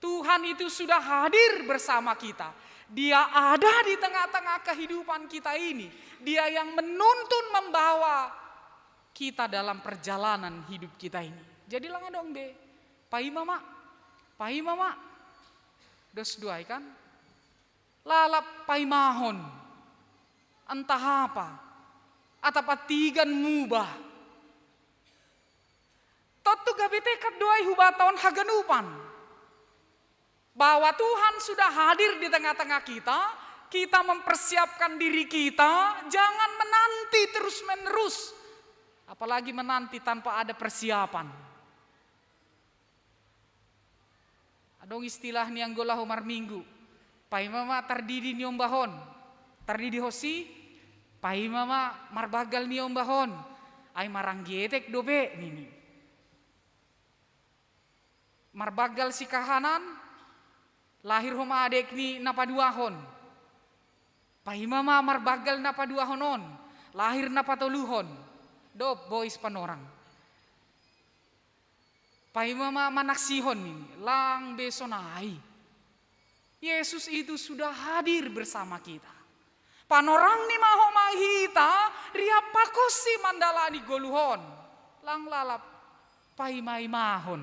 Tuhan itu sudah hadir bersama kita. Dia ada di tengah-tengah kehidupan kita ini. Dia yang menuntun, membawa kita dalam perjalanan hidup kita ini. Jadi lang adong be. Paima ma. Paima ma. Dos duai kan? Lalap paimahon. Antah apa. Atap atigan mubah. Tontu gabe tekad do ai hubata on haganupan. Bahwa Tuhan sudah hadir di tengah-tengah kita, kita mempersiapkan diri kita, jangan menanti terus-menerus. Apalagi menanti tanpa ada persiapan. Adong istilah ni anggo laho marminggu. Paima ma tardidi niombahon. Tardidi ho si, paima ma marbanggal niombahon. Ai maranggetek dope nini. Marbanggal si kahanan, lahir ho ma adek ni na paduahon. Paima ma marbanggal na paduahon on, lahir na patoluhon. Dop bois panorang. Paima ma manaksihon nini, lang be sonai. Yesus itu sudah hadir bersama kita. Panorang ni ma ho ma hita, riap pakonsi mandalani goluh on. Lang lalap paima-imahon.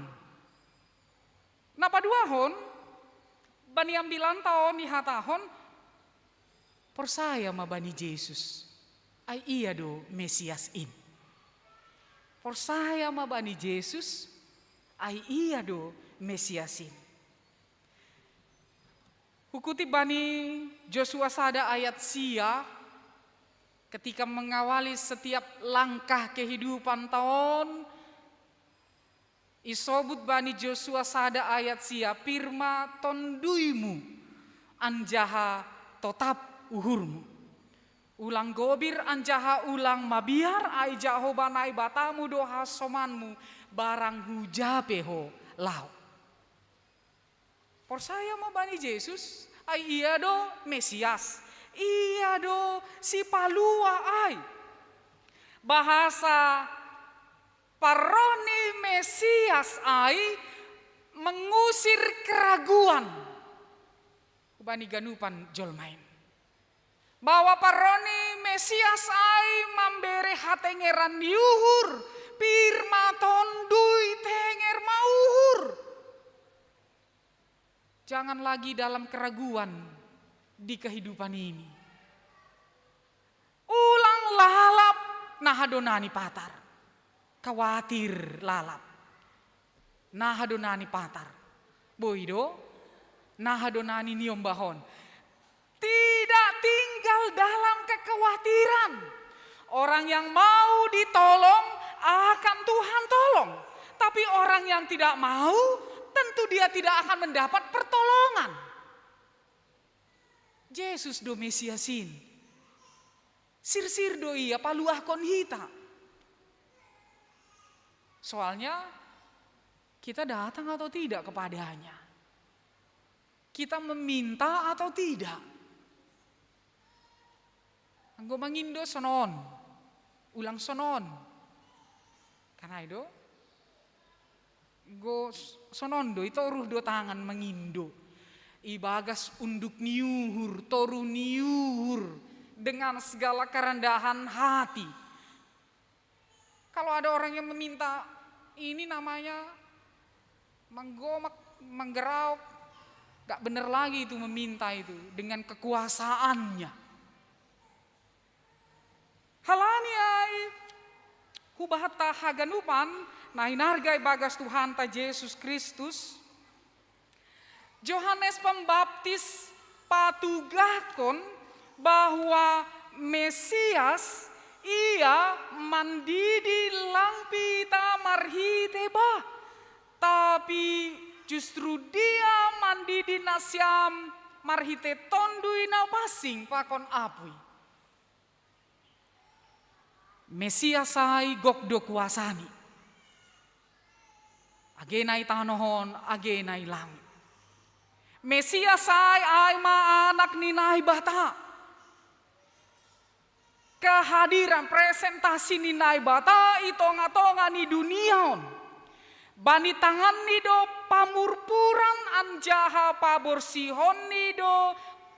Na paduahon, bani ambilanta on ihatahon, porsaya ma bani Jesus, ai ia do Mesias in. Porsaya ma bani Jesus, ai ia do Mesias in. Hukutip bani Josua sada ayat sia, ketika mengawali setiap langkah kehidupanta on, isobut bani Josua sada ayat sia, pir ma tonduimu anjaha totap uhurmu. Ulang gobir anjaha ulang mabiar, ai Jahowa Naibatamu do hasomanmu, barang huja pe ho laho. Porsaya ma bani Jesus, ai ia do Mesias, ia do Sipalua ai. Bahasa parroh ni Mesias ai mengusir keraguan hubani ganupan jolma in. Bahwa parroh ni Mesias ai mambere hatengeran ni uhur, pir ma tondui, tenger ma uhur. Jangan lagi dalam keraguan di kehidupan ini. Ulang lalap na hadonani patar. Kawatir lalap. Na hadonani patar. Boi do? Na hadonani niombahon. Tidak tinggal dalam kekhawatiran. Orang yang mau ditolong akan Tuhan tolong. Tapi orang yang tidak mau, tentu dia tidak akan mendapat pertolongan. Jesus do Mesias in. Sirsir do ia paluahkon hita. Soalnya kita datang atau tidak kepadanya. Kita meminta atau tidak. Anggo mangindo sonon, ulang sonon. Kan ai do? Anggo sonon do, itoruh do tangan mangindo. Ibagas unduk ni uhur, toru ni uhur, dengan segala kerendahan hati. Kalau ada orang yang meminta, ini namanya menggomak, menggerauk. Gak bener lagi itu meminta itu dengan kekuasaannya. Halani ai hubahata haganupan na hinarga ibagas Tuhanta Jesus Kristus, Johannes Pembaptis patugahkon bahwa Mesias ia mandidi lang pita marhite bah, tapi justru dia mandidi nasiam marhite Tondui na Pansing pakon apui. Mesias ai gok do kuasani. Age na i tanoh on, age na i langit. Mesias ai, ai ma Anak ni Naibata. Kehadiran, presentasi ni Naibata i tonga-tonga ni dunia on. Bani tanganni do pamurpuran anjaha paborsihonni do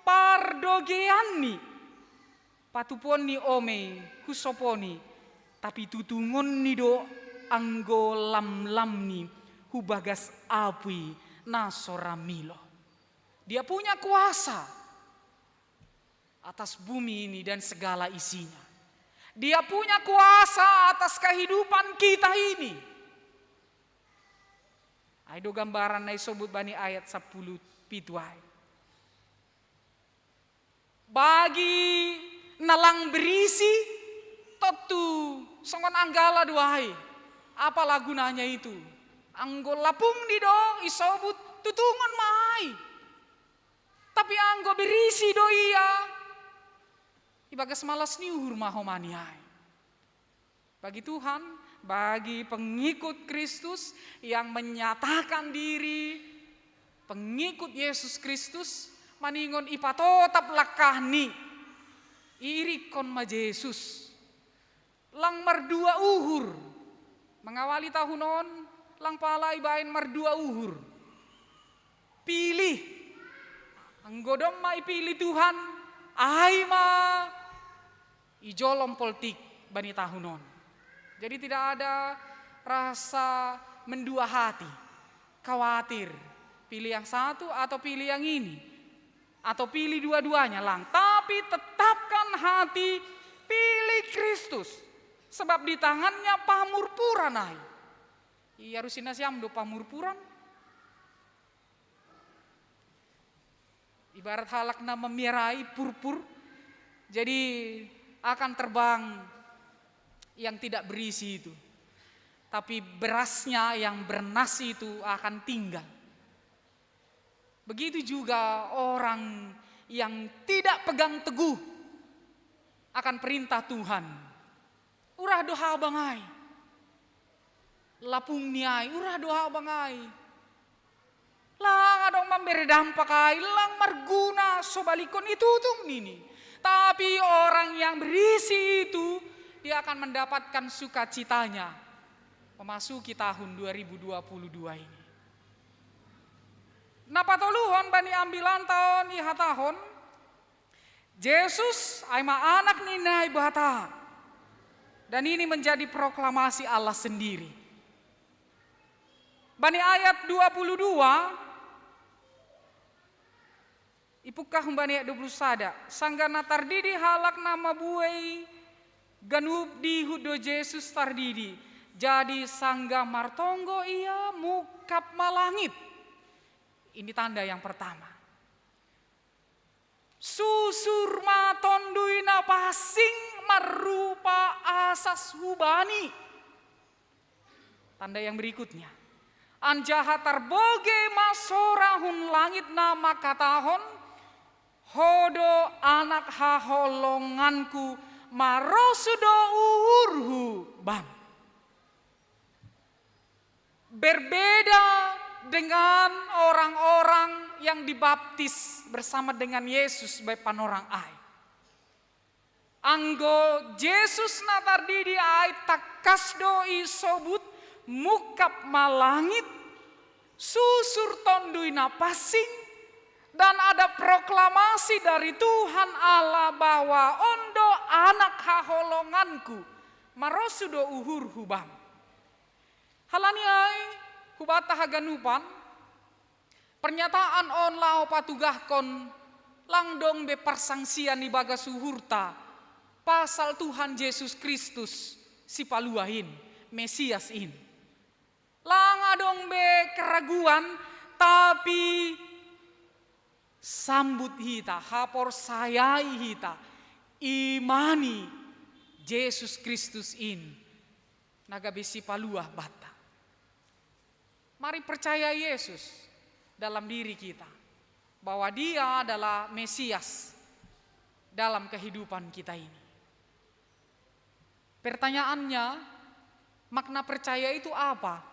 pardogeanni. Patupuonni ome husoponi, tapi tutungonni do anggo lamlamni hu bagas apui na so ra milo. Dia punya kuasa atas bumi ini dan segala isinya. Dia punya kuasa atas kehidupan kita ini. Ai do gambaran na isobut bani ayat sapuluh pitu ai. Bagi na lang berisi, tontu songon anggala do ai. Apalah gunanya itu? Anggo lapungni do isobut, tutungon ma ai. Tapi anggo berisi do ia, ibagas malas ni uhur ma homa ni ai. Bagi Tuhan, bagi pengikut Kristus yang menyatakan diri pengikut Yesus Kristus, maningon ipatotap langkahni, irikkon ma Jesus. Lang mardua uhur. Mengawali tahun on, lang pala ibaen mardua uhur. Pilih. Anggo domma ipilih Tuhan, ai ma ijolom poltik bani tahun on. Jadi tidak ada rasa mendua hati, khawatir, pilih yang satu atau pilih yang ini, atau pilih dua-duanya, lang. Tapi tetapkan hati, pilih Kristus. Sebab di tangannya pamurpuran ai. Ia rusinna siam do pamurpuran. Ibarat halak na memiarai purpur, jadi akan terbang yang tidak berisi itu. Tapi berasnya yang bernasi itu akan tinggal. Begitu juga orang yang tidak pegang teguh akan perintah Tuhan. Urah do habang ai. Lapungni ai, urah do habang ai. Lang adong mambere dampak ai, lang marguna, so balikkon itutung nini. Tapi orang yang berisi itu, dia akan mendapatkan sukacitanya memasuki tahun dua ribu dua puluh dua ini. Na patoluhon bani ambilanta on ihatahon, Jesus ai ma Anak ni Naibata. Dan ini menjadi proklamasi Allah sendiri. Bani ayat dua puluh dua, ipungkah humbani ayat dua puluh sada, sanggah na tardidi halak na mabuei ganup dihut do Jesus tardidi. Jadi sanggah martonggo ia mungkap ma langit. Ini tanda yang pertama. Susur ma Tondui Na Pansing marrupa asas hubani. Tanda yang berikutnya. Anjaha tarbogei ma sora hun langit na mangkatahon, "Ho do Anak haholonganku, marosuh do uhurhu Bam." Berbeda dengan orang-orang yang dibaptis bersama dengan Yesus bahen panorang ai. Anggo Jesus na tardidi ai tangkas do isobut mungkap ma langit, susur Tondui Na Pansing, dan ada proklamasi dari Tuhan Allah bahwa on do Anak haholonganku, marosuh do uhurhu Bam. Halani ai, hubanta haganupan, pernyataan on laho patugahkon, lang dong be parsangsian ibagas uhurta pasal Tuhan Jesus Kristus, Sipalua in, Mesias in. Lang adong be keraguan, tapi sambut hita, haporsayai hita, imani Jesus Kristus in, na gabe Sipalua banta. Mari percaya Yesus dalam diri kita. bahwa Dia adalah Mesias dalam kehidupan kita ini. Pertanyaannya, makna percaya itu apa?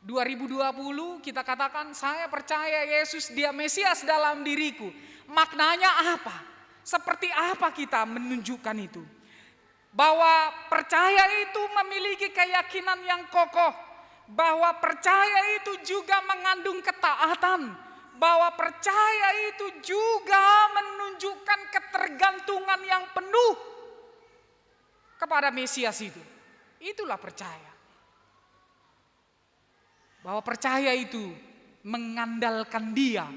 Dua ribu dua puluh kita katakan, "Saya percaya Yesus, Dia Mesias dalam diriku." Maknanya apa? Seperti apa kita menunjukkan itu? Bahwa percaya itu memiliki keyakinan yang kokoh, bahwa percaya itu juga mengandung ketaatan, bahwa percaya itu juga menunjukkan ketergantungan yang penuh kepada Mesias itu. Itulah percaya. Bahwa percaya itu mengandalkan Dia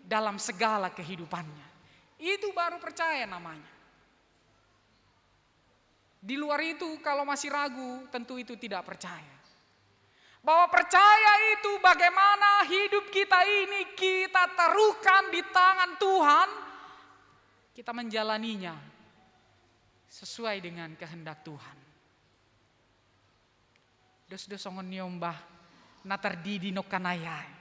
dalam segala kehidupannya. Itu baru percaya namanya. Di luar itu, kalau masih ragu, tentu itu tidak percaya. Bahwa percaya itu bagaimana hidup kita ini kita taruhkan di tangan Tuhan, kita menjalaninya sesuai dengan kehendak Tuhan. Dos-dos songon ni ombah na tardidi nongkan ai.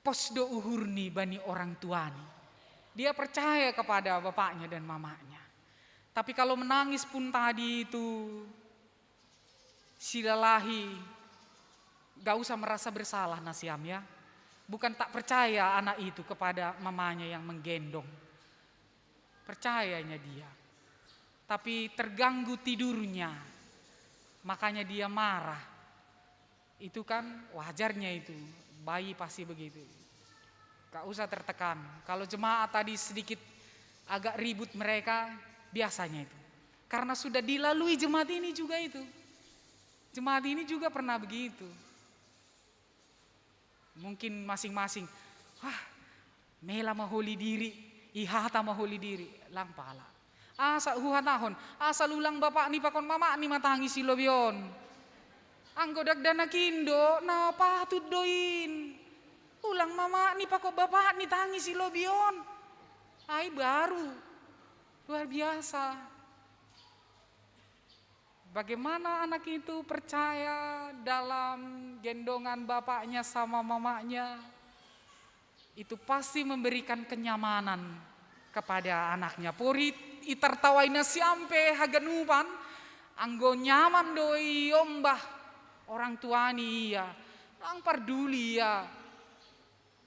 Pos do uhurni bani orang tuani. Dia percaya kepada bapaknya dan mamanya. Tapi kalau menangis pun tadi itu, silalahi, gak usah merasa bersalah, nasiam, ya. Bukan tak percaya anak itu kepada mamanya yang menggendong. Percayanya dia. Tapi terganggu tidurnya. Makanya dia marah. Itu kan wajarnya itu. Bayi pasti begitu. Gak usah tertekan. Kalau jemaat tadi sedikit agak ribut mereka, biasanya itu. Karena sudah dilalui jemaat ini juga itu. Jemaat ini juga pernah begitu. Mungkin masing-masing, "Wah, mela maholi diri, ihata maholi diri," lang pala. Asa huhatahon, asal ulang bapakni pakon mamani ma tangis i lobi on. Anggo dakdanak i do, na patut do in. Ulang mamani pakon bapakni tangis i lobi on. Ai baru. Luar biasa. Bagaimana anak itu percaya dalam gendongan bapaknya sama mamanya, itu pasti memberikan kenyamanan kepada anaknya. Pori i tartawaina siampe haganupan, anggo nyaman do i ombah orang tuani ia, lang parduli ia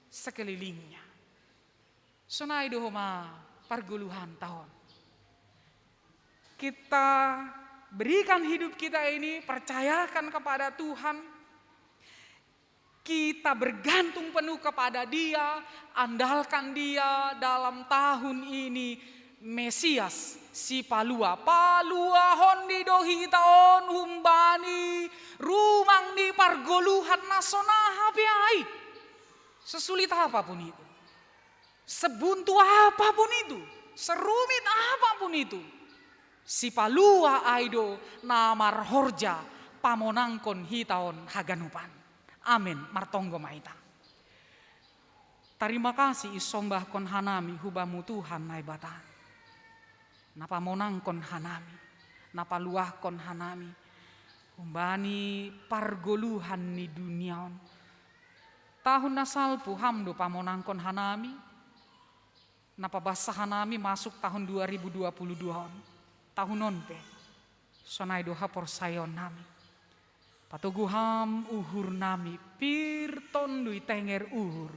sekelilingnya. Sonai do homa pargoluhanta on. Kita berikan hidup kita ini, percayakan kepada Tuhan. Kita bergantung penuh kepada Dia, andalkan Dia dalam tahun ini. Mesias, Sipalua, paluahon ni do hita on humbani rumang ni pargoluhan na songon aha pe ai. Sesulit apapun itu, sebuntu apapun itu, serumit apapun itu, Sipalua ai do na marhorja pamonangkon hita on haganupan. Amen. Martonggo ma hita. Tarima kasih isombahkon hanami hu Bamu Tuhan Naibata, na pamonangkon hanami, na paluahkon hanami humbani pargoluhan ni dunia on. Tahun na salpu Ham do pamonangkon hanami, na pabasa hanami masuk tahun dua ribu dua puluh dua on. Tahun on pe, sonai do haporsayaonnami. Patogu Ham uhurnami, pir, tonduy, tenger, uhur.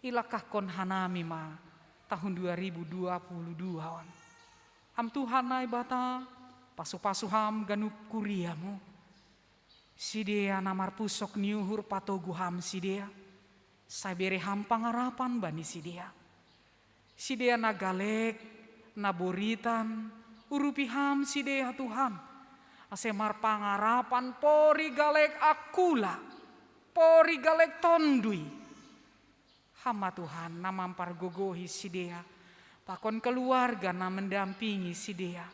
Ilangkahkon hanami ma tahun dua ribu dua puluh dua on. Ham Tuhan Naibata, pasupasu Ham ganup kuria-Mu. Sidea na marpusok ni uhur, patogu Ham sidea, sai bere Ham pangarapan bani sidea. Sidea na galek, na boritan, urupi Ham sidea Tuhan, ase marpangarapan pori galek angkula, pori galek tonduy. Ham ma Tuhan na mampargogohi sidea, pakon keluarga na mendampingi sidea.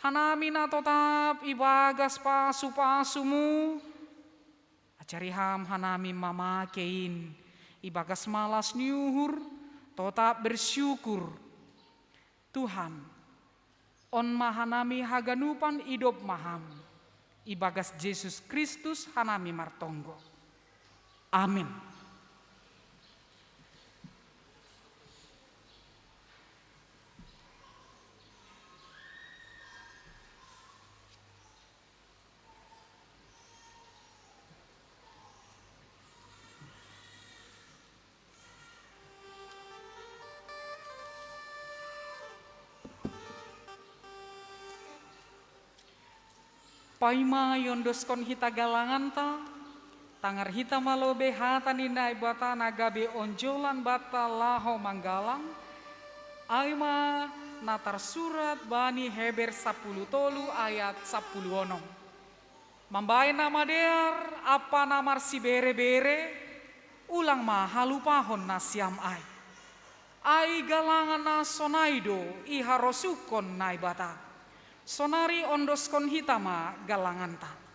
Hanami na totap ibagas pasupasu-Mu, ajari Ham hanami mamake in ibagas malas ni uhur, totap bersyukur. Tuhan, on ma hanami haganupan, idop ma Ham. Ibagas Jesus Kristus hanami martonggo. Amin. Paima iondoskon hita galanganta, tangar hita ma lobei hata ni Naibata na gabe onjolan banta laho manggalang, ai ma na tarsurat bani Heber sapuluh tolu ayat sapuluh onom. Mambaen na madear ampa na marsibere-bere, ulang ma halupahon nasiam ai. Ai galangan na sonai do iharosuhkon Naibata. Sonari ondoskon hita ma galanganta.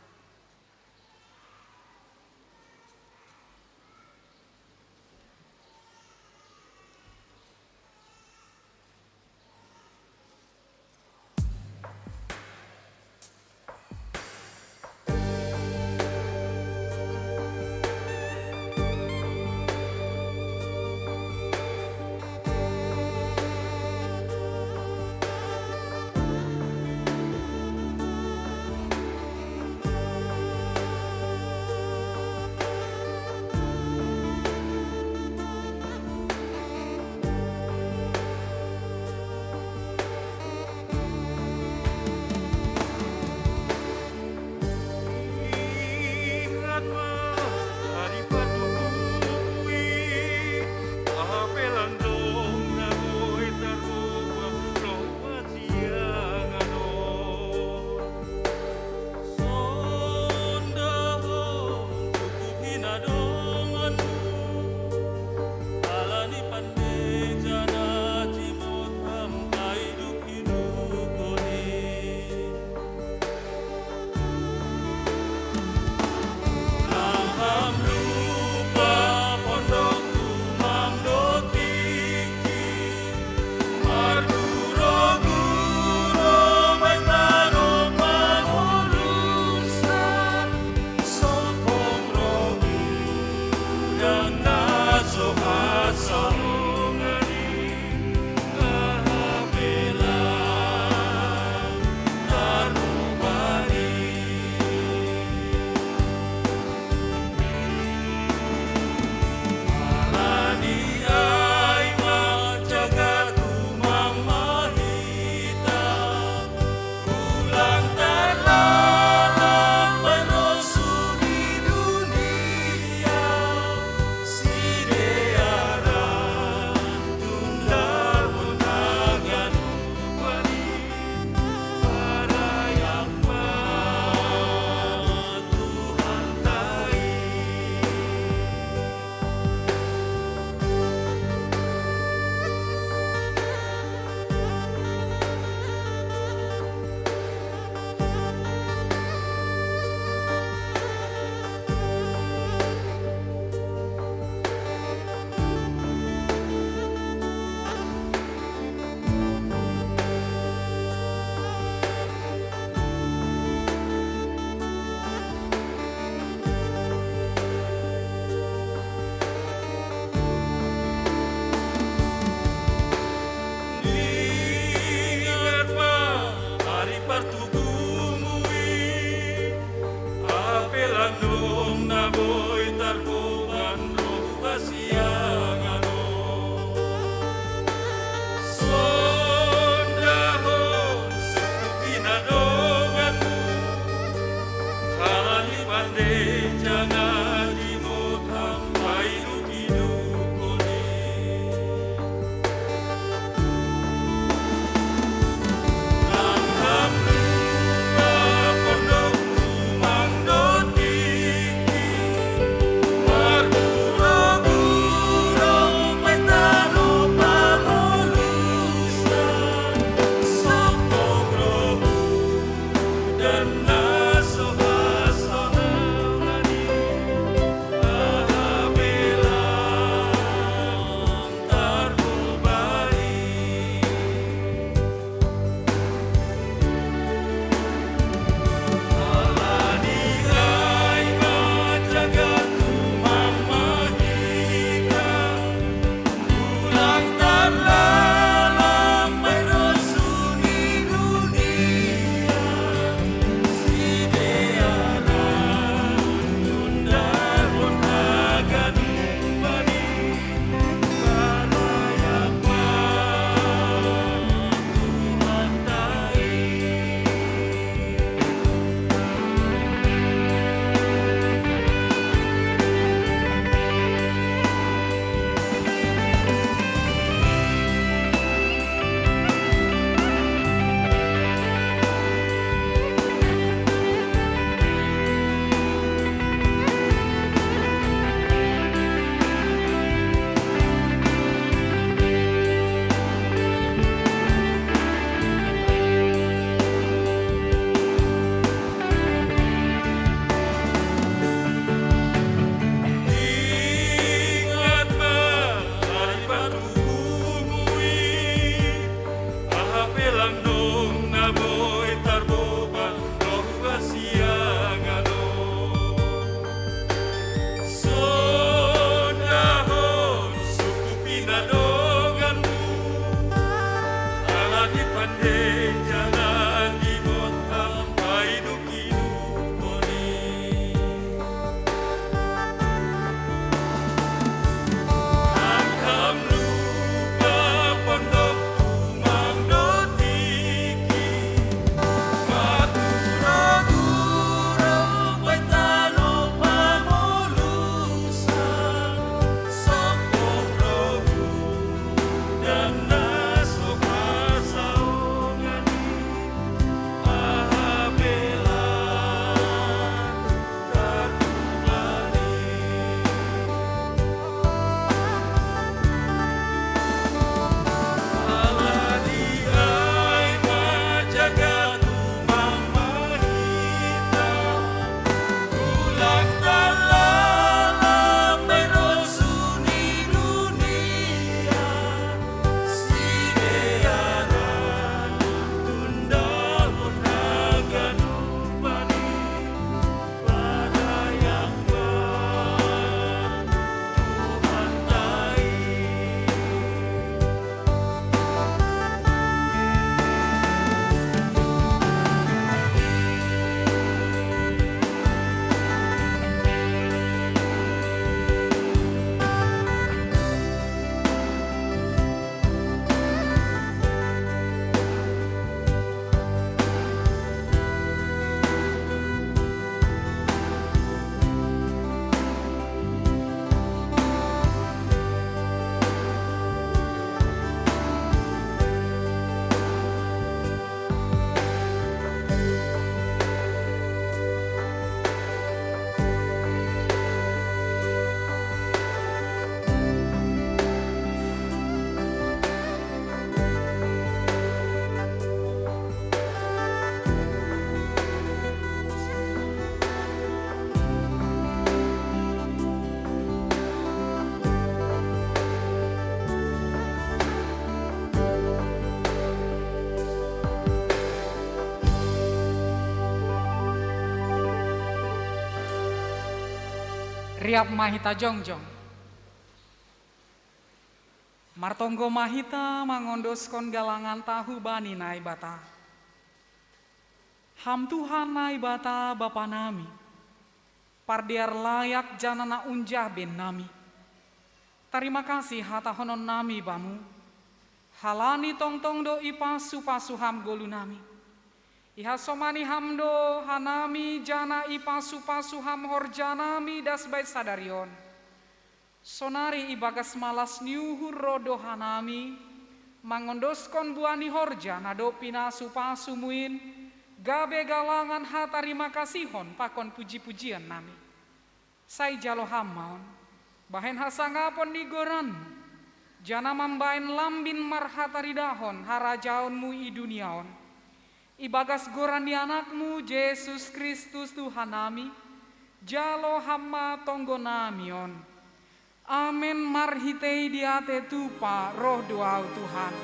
Di pande jangan di montang paidu kiduponi. Nangkam lupa pondok tumang dotiki. Maturo guru baitano pamolusan. Sokong rohu dan naso kasaongani. Pahabela. Riap ma hita jongjong. Martonggo ma hita mangondoskon galangan tahu bani Naibata. Ham Tuhan Naibata Bapa nami, pardear layak janah na unjah bennami. Tarima kasih hatahonon nami Bamu, halani tongtong do ipasu-pasu Ham golu nami. Ihasomani Ham do hanami janah ipasu-pasu Ham horja nami das bait sadari on. Sonari ibagas malas ni uhur ro do hanami, mangondoskon buah ni horja na dob pinasu-pasumu in, gabe galangan hatarima kasihon pakon puji-pujian nami. Sai jalo Ham ma on, bahen hasangapon ni goranmu, janah mambahen lambin marhataridahon harajaonmu i dunia on. Ibagas goran ni AnakMu, Jesus Kristus Tuhan nami, jalo Ham ma tonggo nami on. Amen. Marhitei diatei tupa roh do Ahu Tuhan.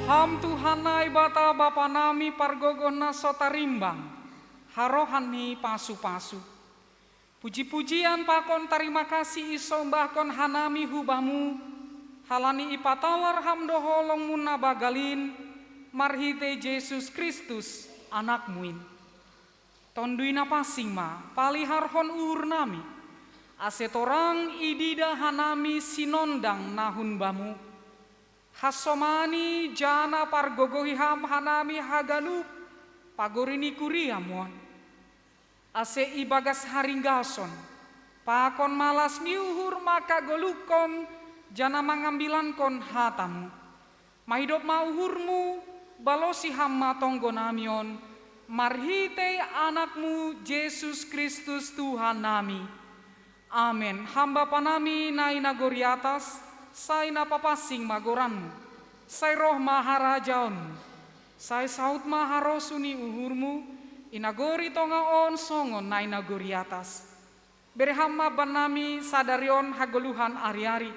Ham Tuhan Naibata Bapa nami, pargogoh na so tarimbang, harohan ni pasu-pasu. Puji-pujian pakon tarima kasih isombahkon hanami hu Bamu, halani ipatalar Ham do holong-Mu na banggal in, marhitei Jesus Kristus, Anak-Mu in. Tonduy Napansing ma, paliharhon uhur nami, ase torang idida hanami sinondang na hun Bamu. Hasomani jana pargogohi ham hanami haganup pagori ni kuriamuan. Ase ibagas haringgason, pakon malas ni uhur mangkagolukkon jana mangambilankon hatamu. Mahidop ma uhurmu, balosi ham ma tonggonami on, marhitei Anakmu Jesus Kristus Tuhan nami. Amen. Ham Bapa nami na i nagori atas, sai na papansing ma goranmu. Sai roh ma harajaonmu. Sai saut ma harosuh ni uhurmu, i nagori tonga on songon na i nagori atas. Bere ham ma bannami sadari on hagoluhan ari-ari.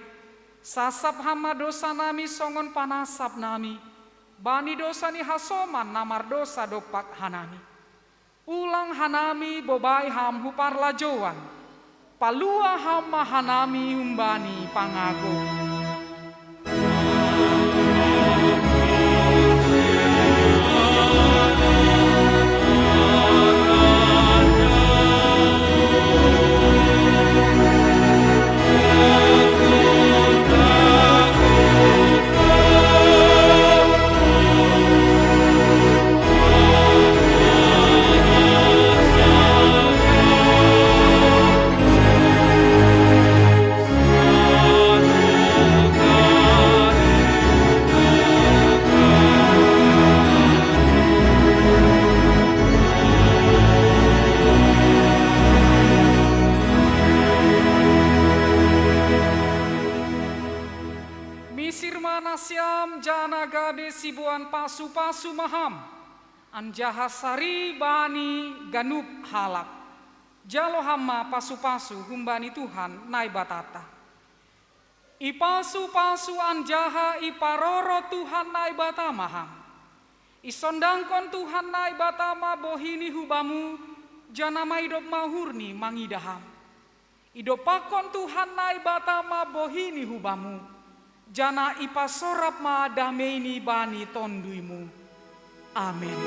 Sasap ham ma dosanami songon panasap nami bani dosa ni hasoman na mardosa dompak hanami. Ulang hanami bobai ham hu parlajouan. Palua ham ma hanami humbani pangago. Misir ma nasiam jana gabe siboan pasu-pasu ma ham, anjaha sari bani ganup halak. Jalo ham ma pasu-pasu humbani Tuhan Naibatanta. Ipasu-pasu anjaha iparoro Tuhan Naibata ma ham. Isondangkon Tuhan Naibata ma bohini hu bamu, jana maidop ma uhurni mangida ham. Idompakkon Tuhan Naibata ma bohini hu bamu, jana ipasorap ma dameini bani tonduimu. Amen.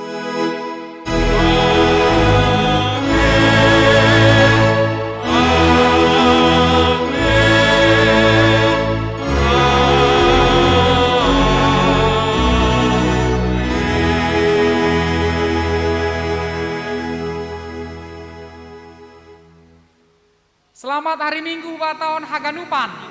Selamat hari Minggu bataon haganupan.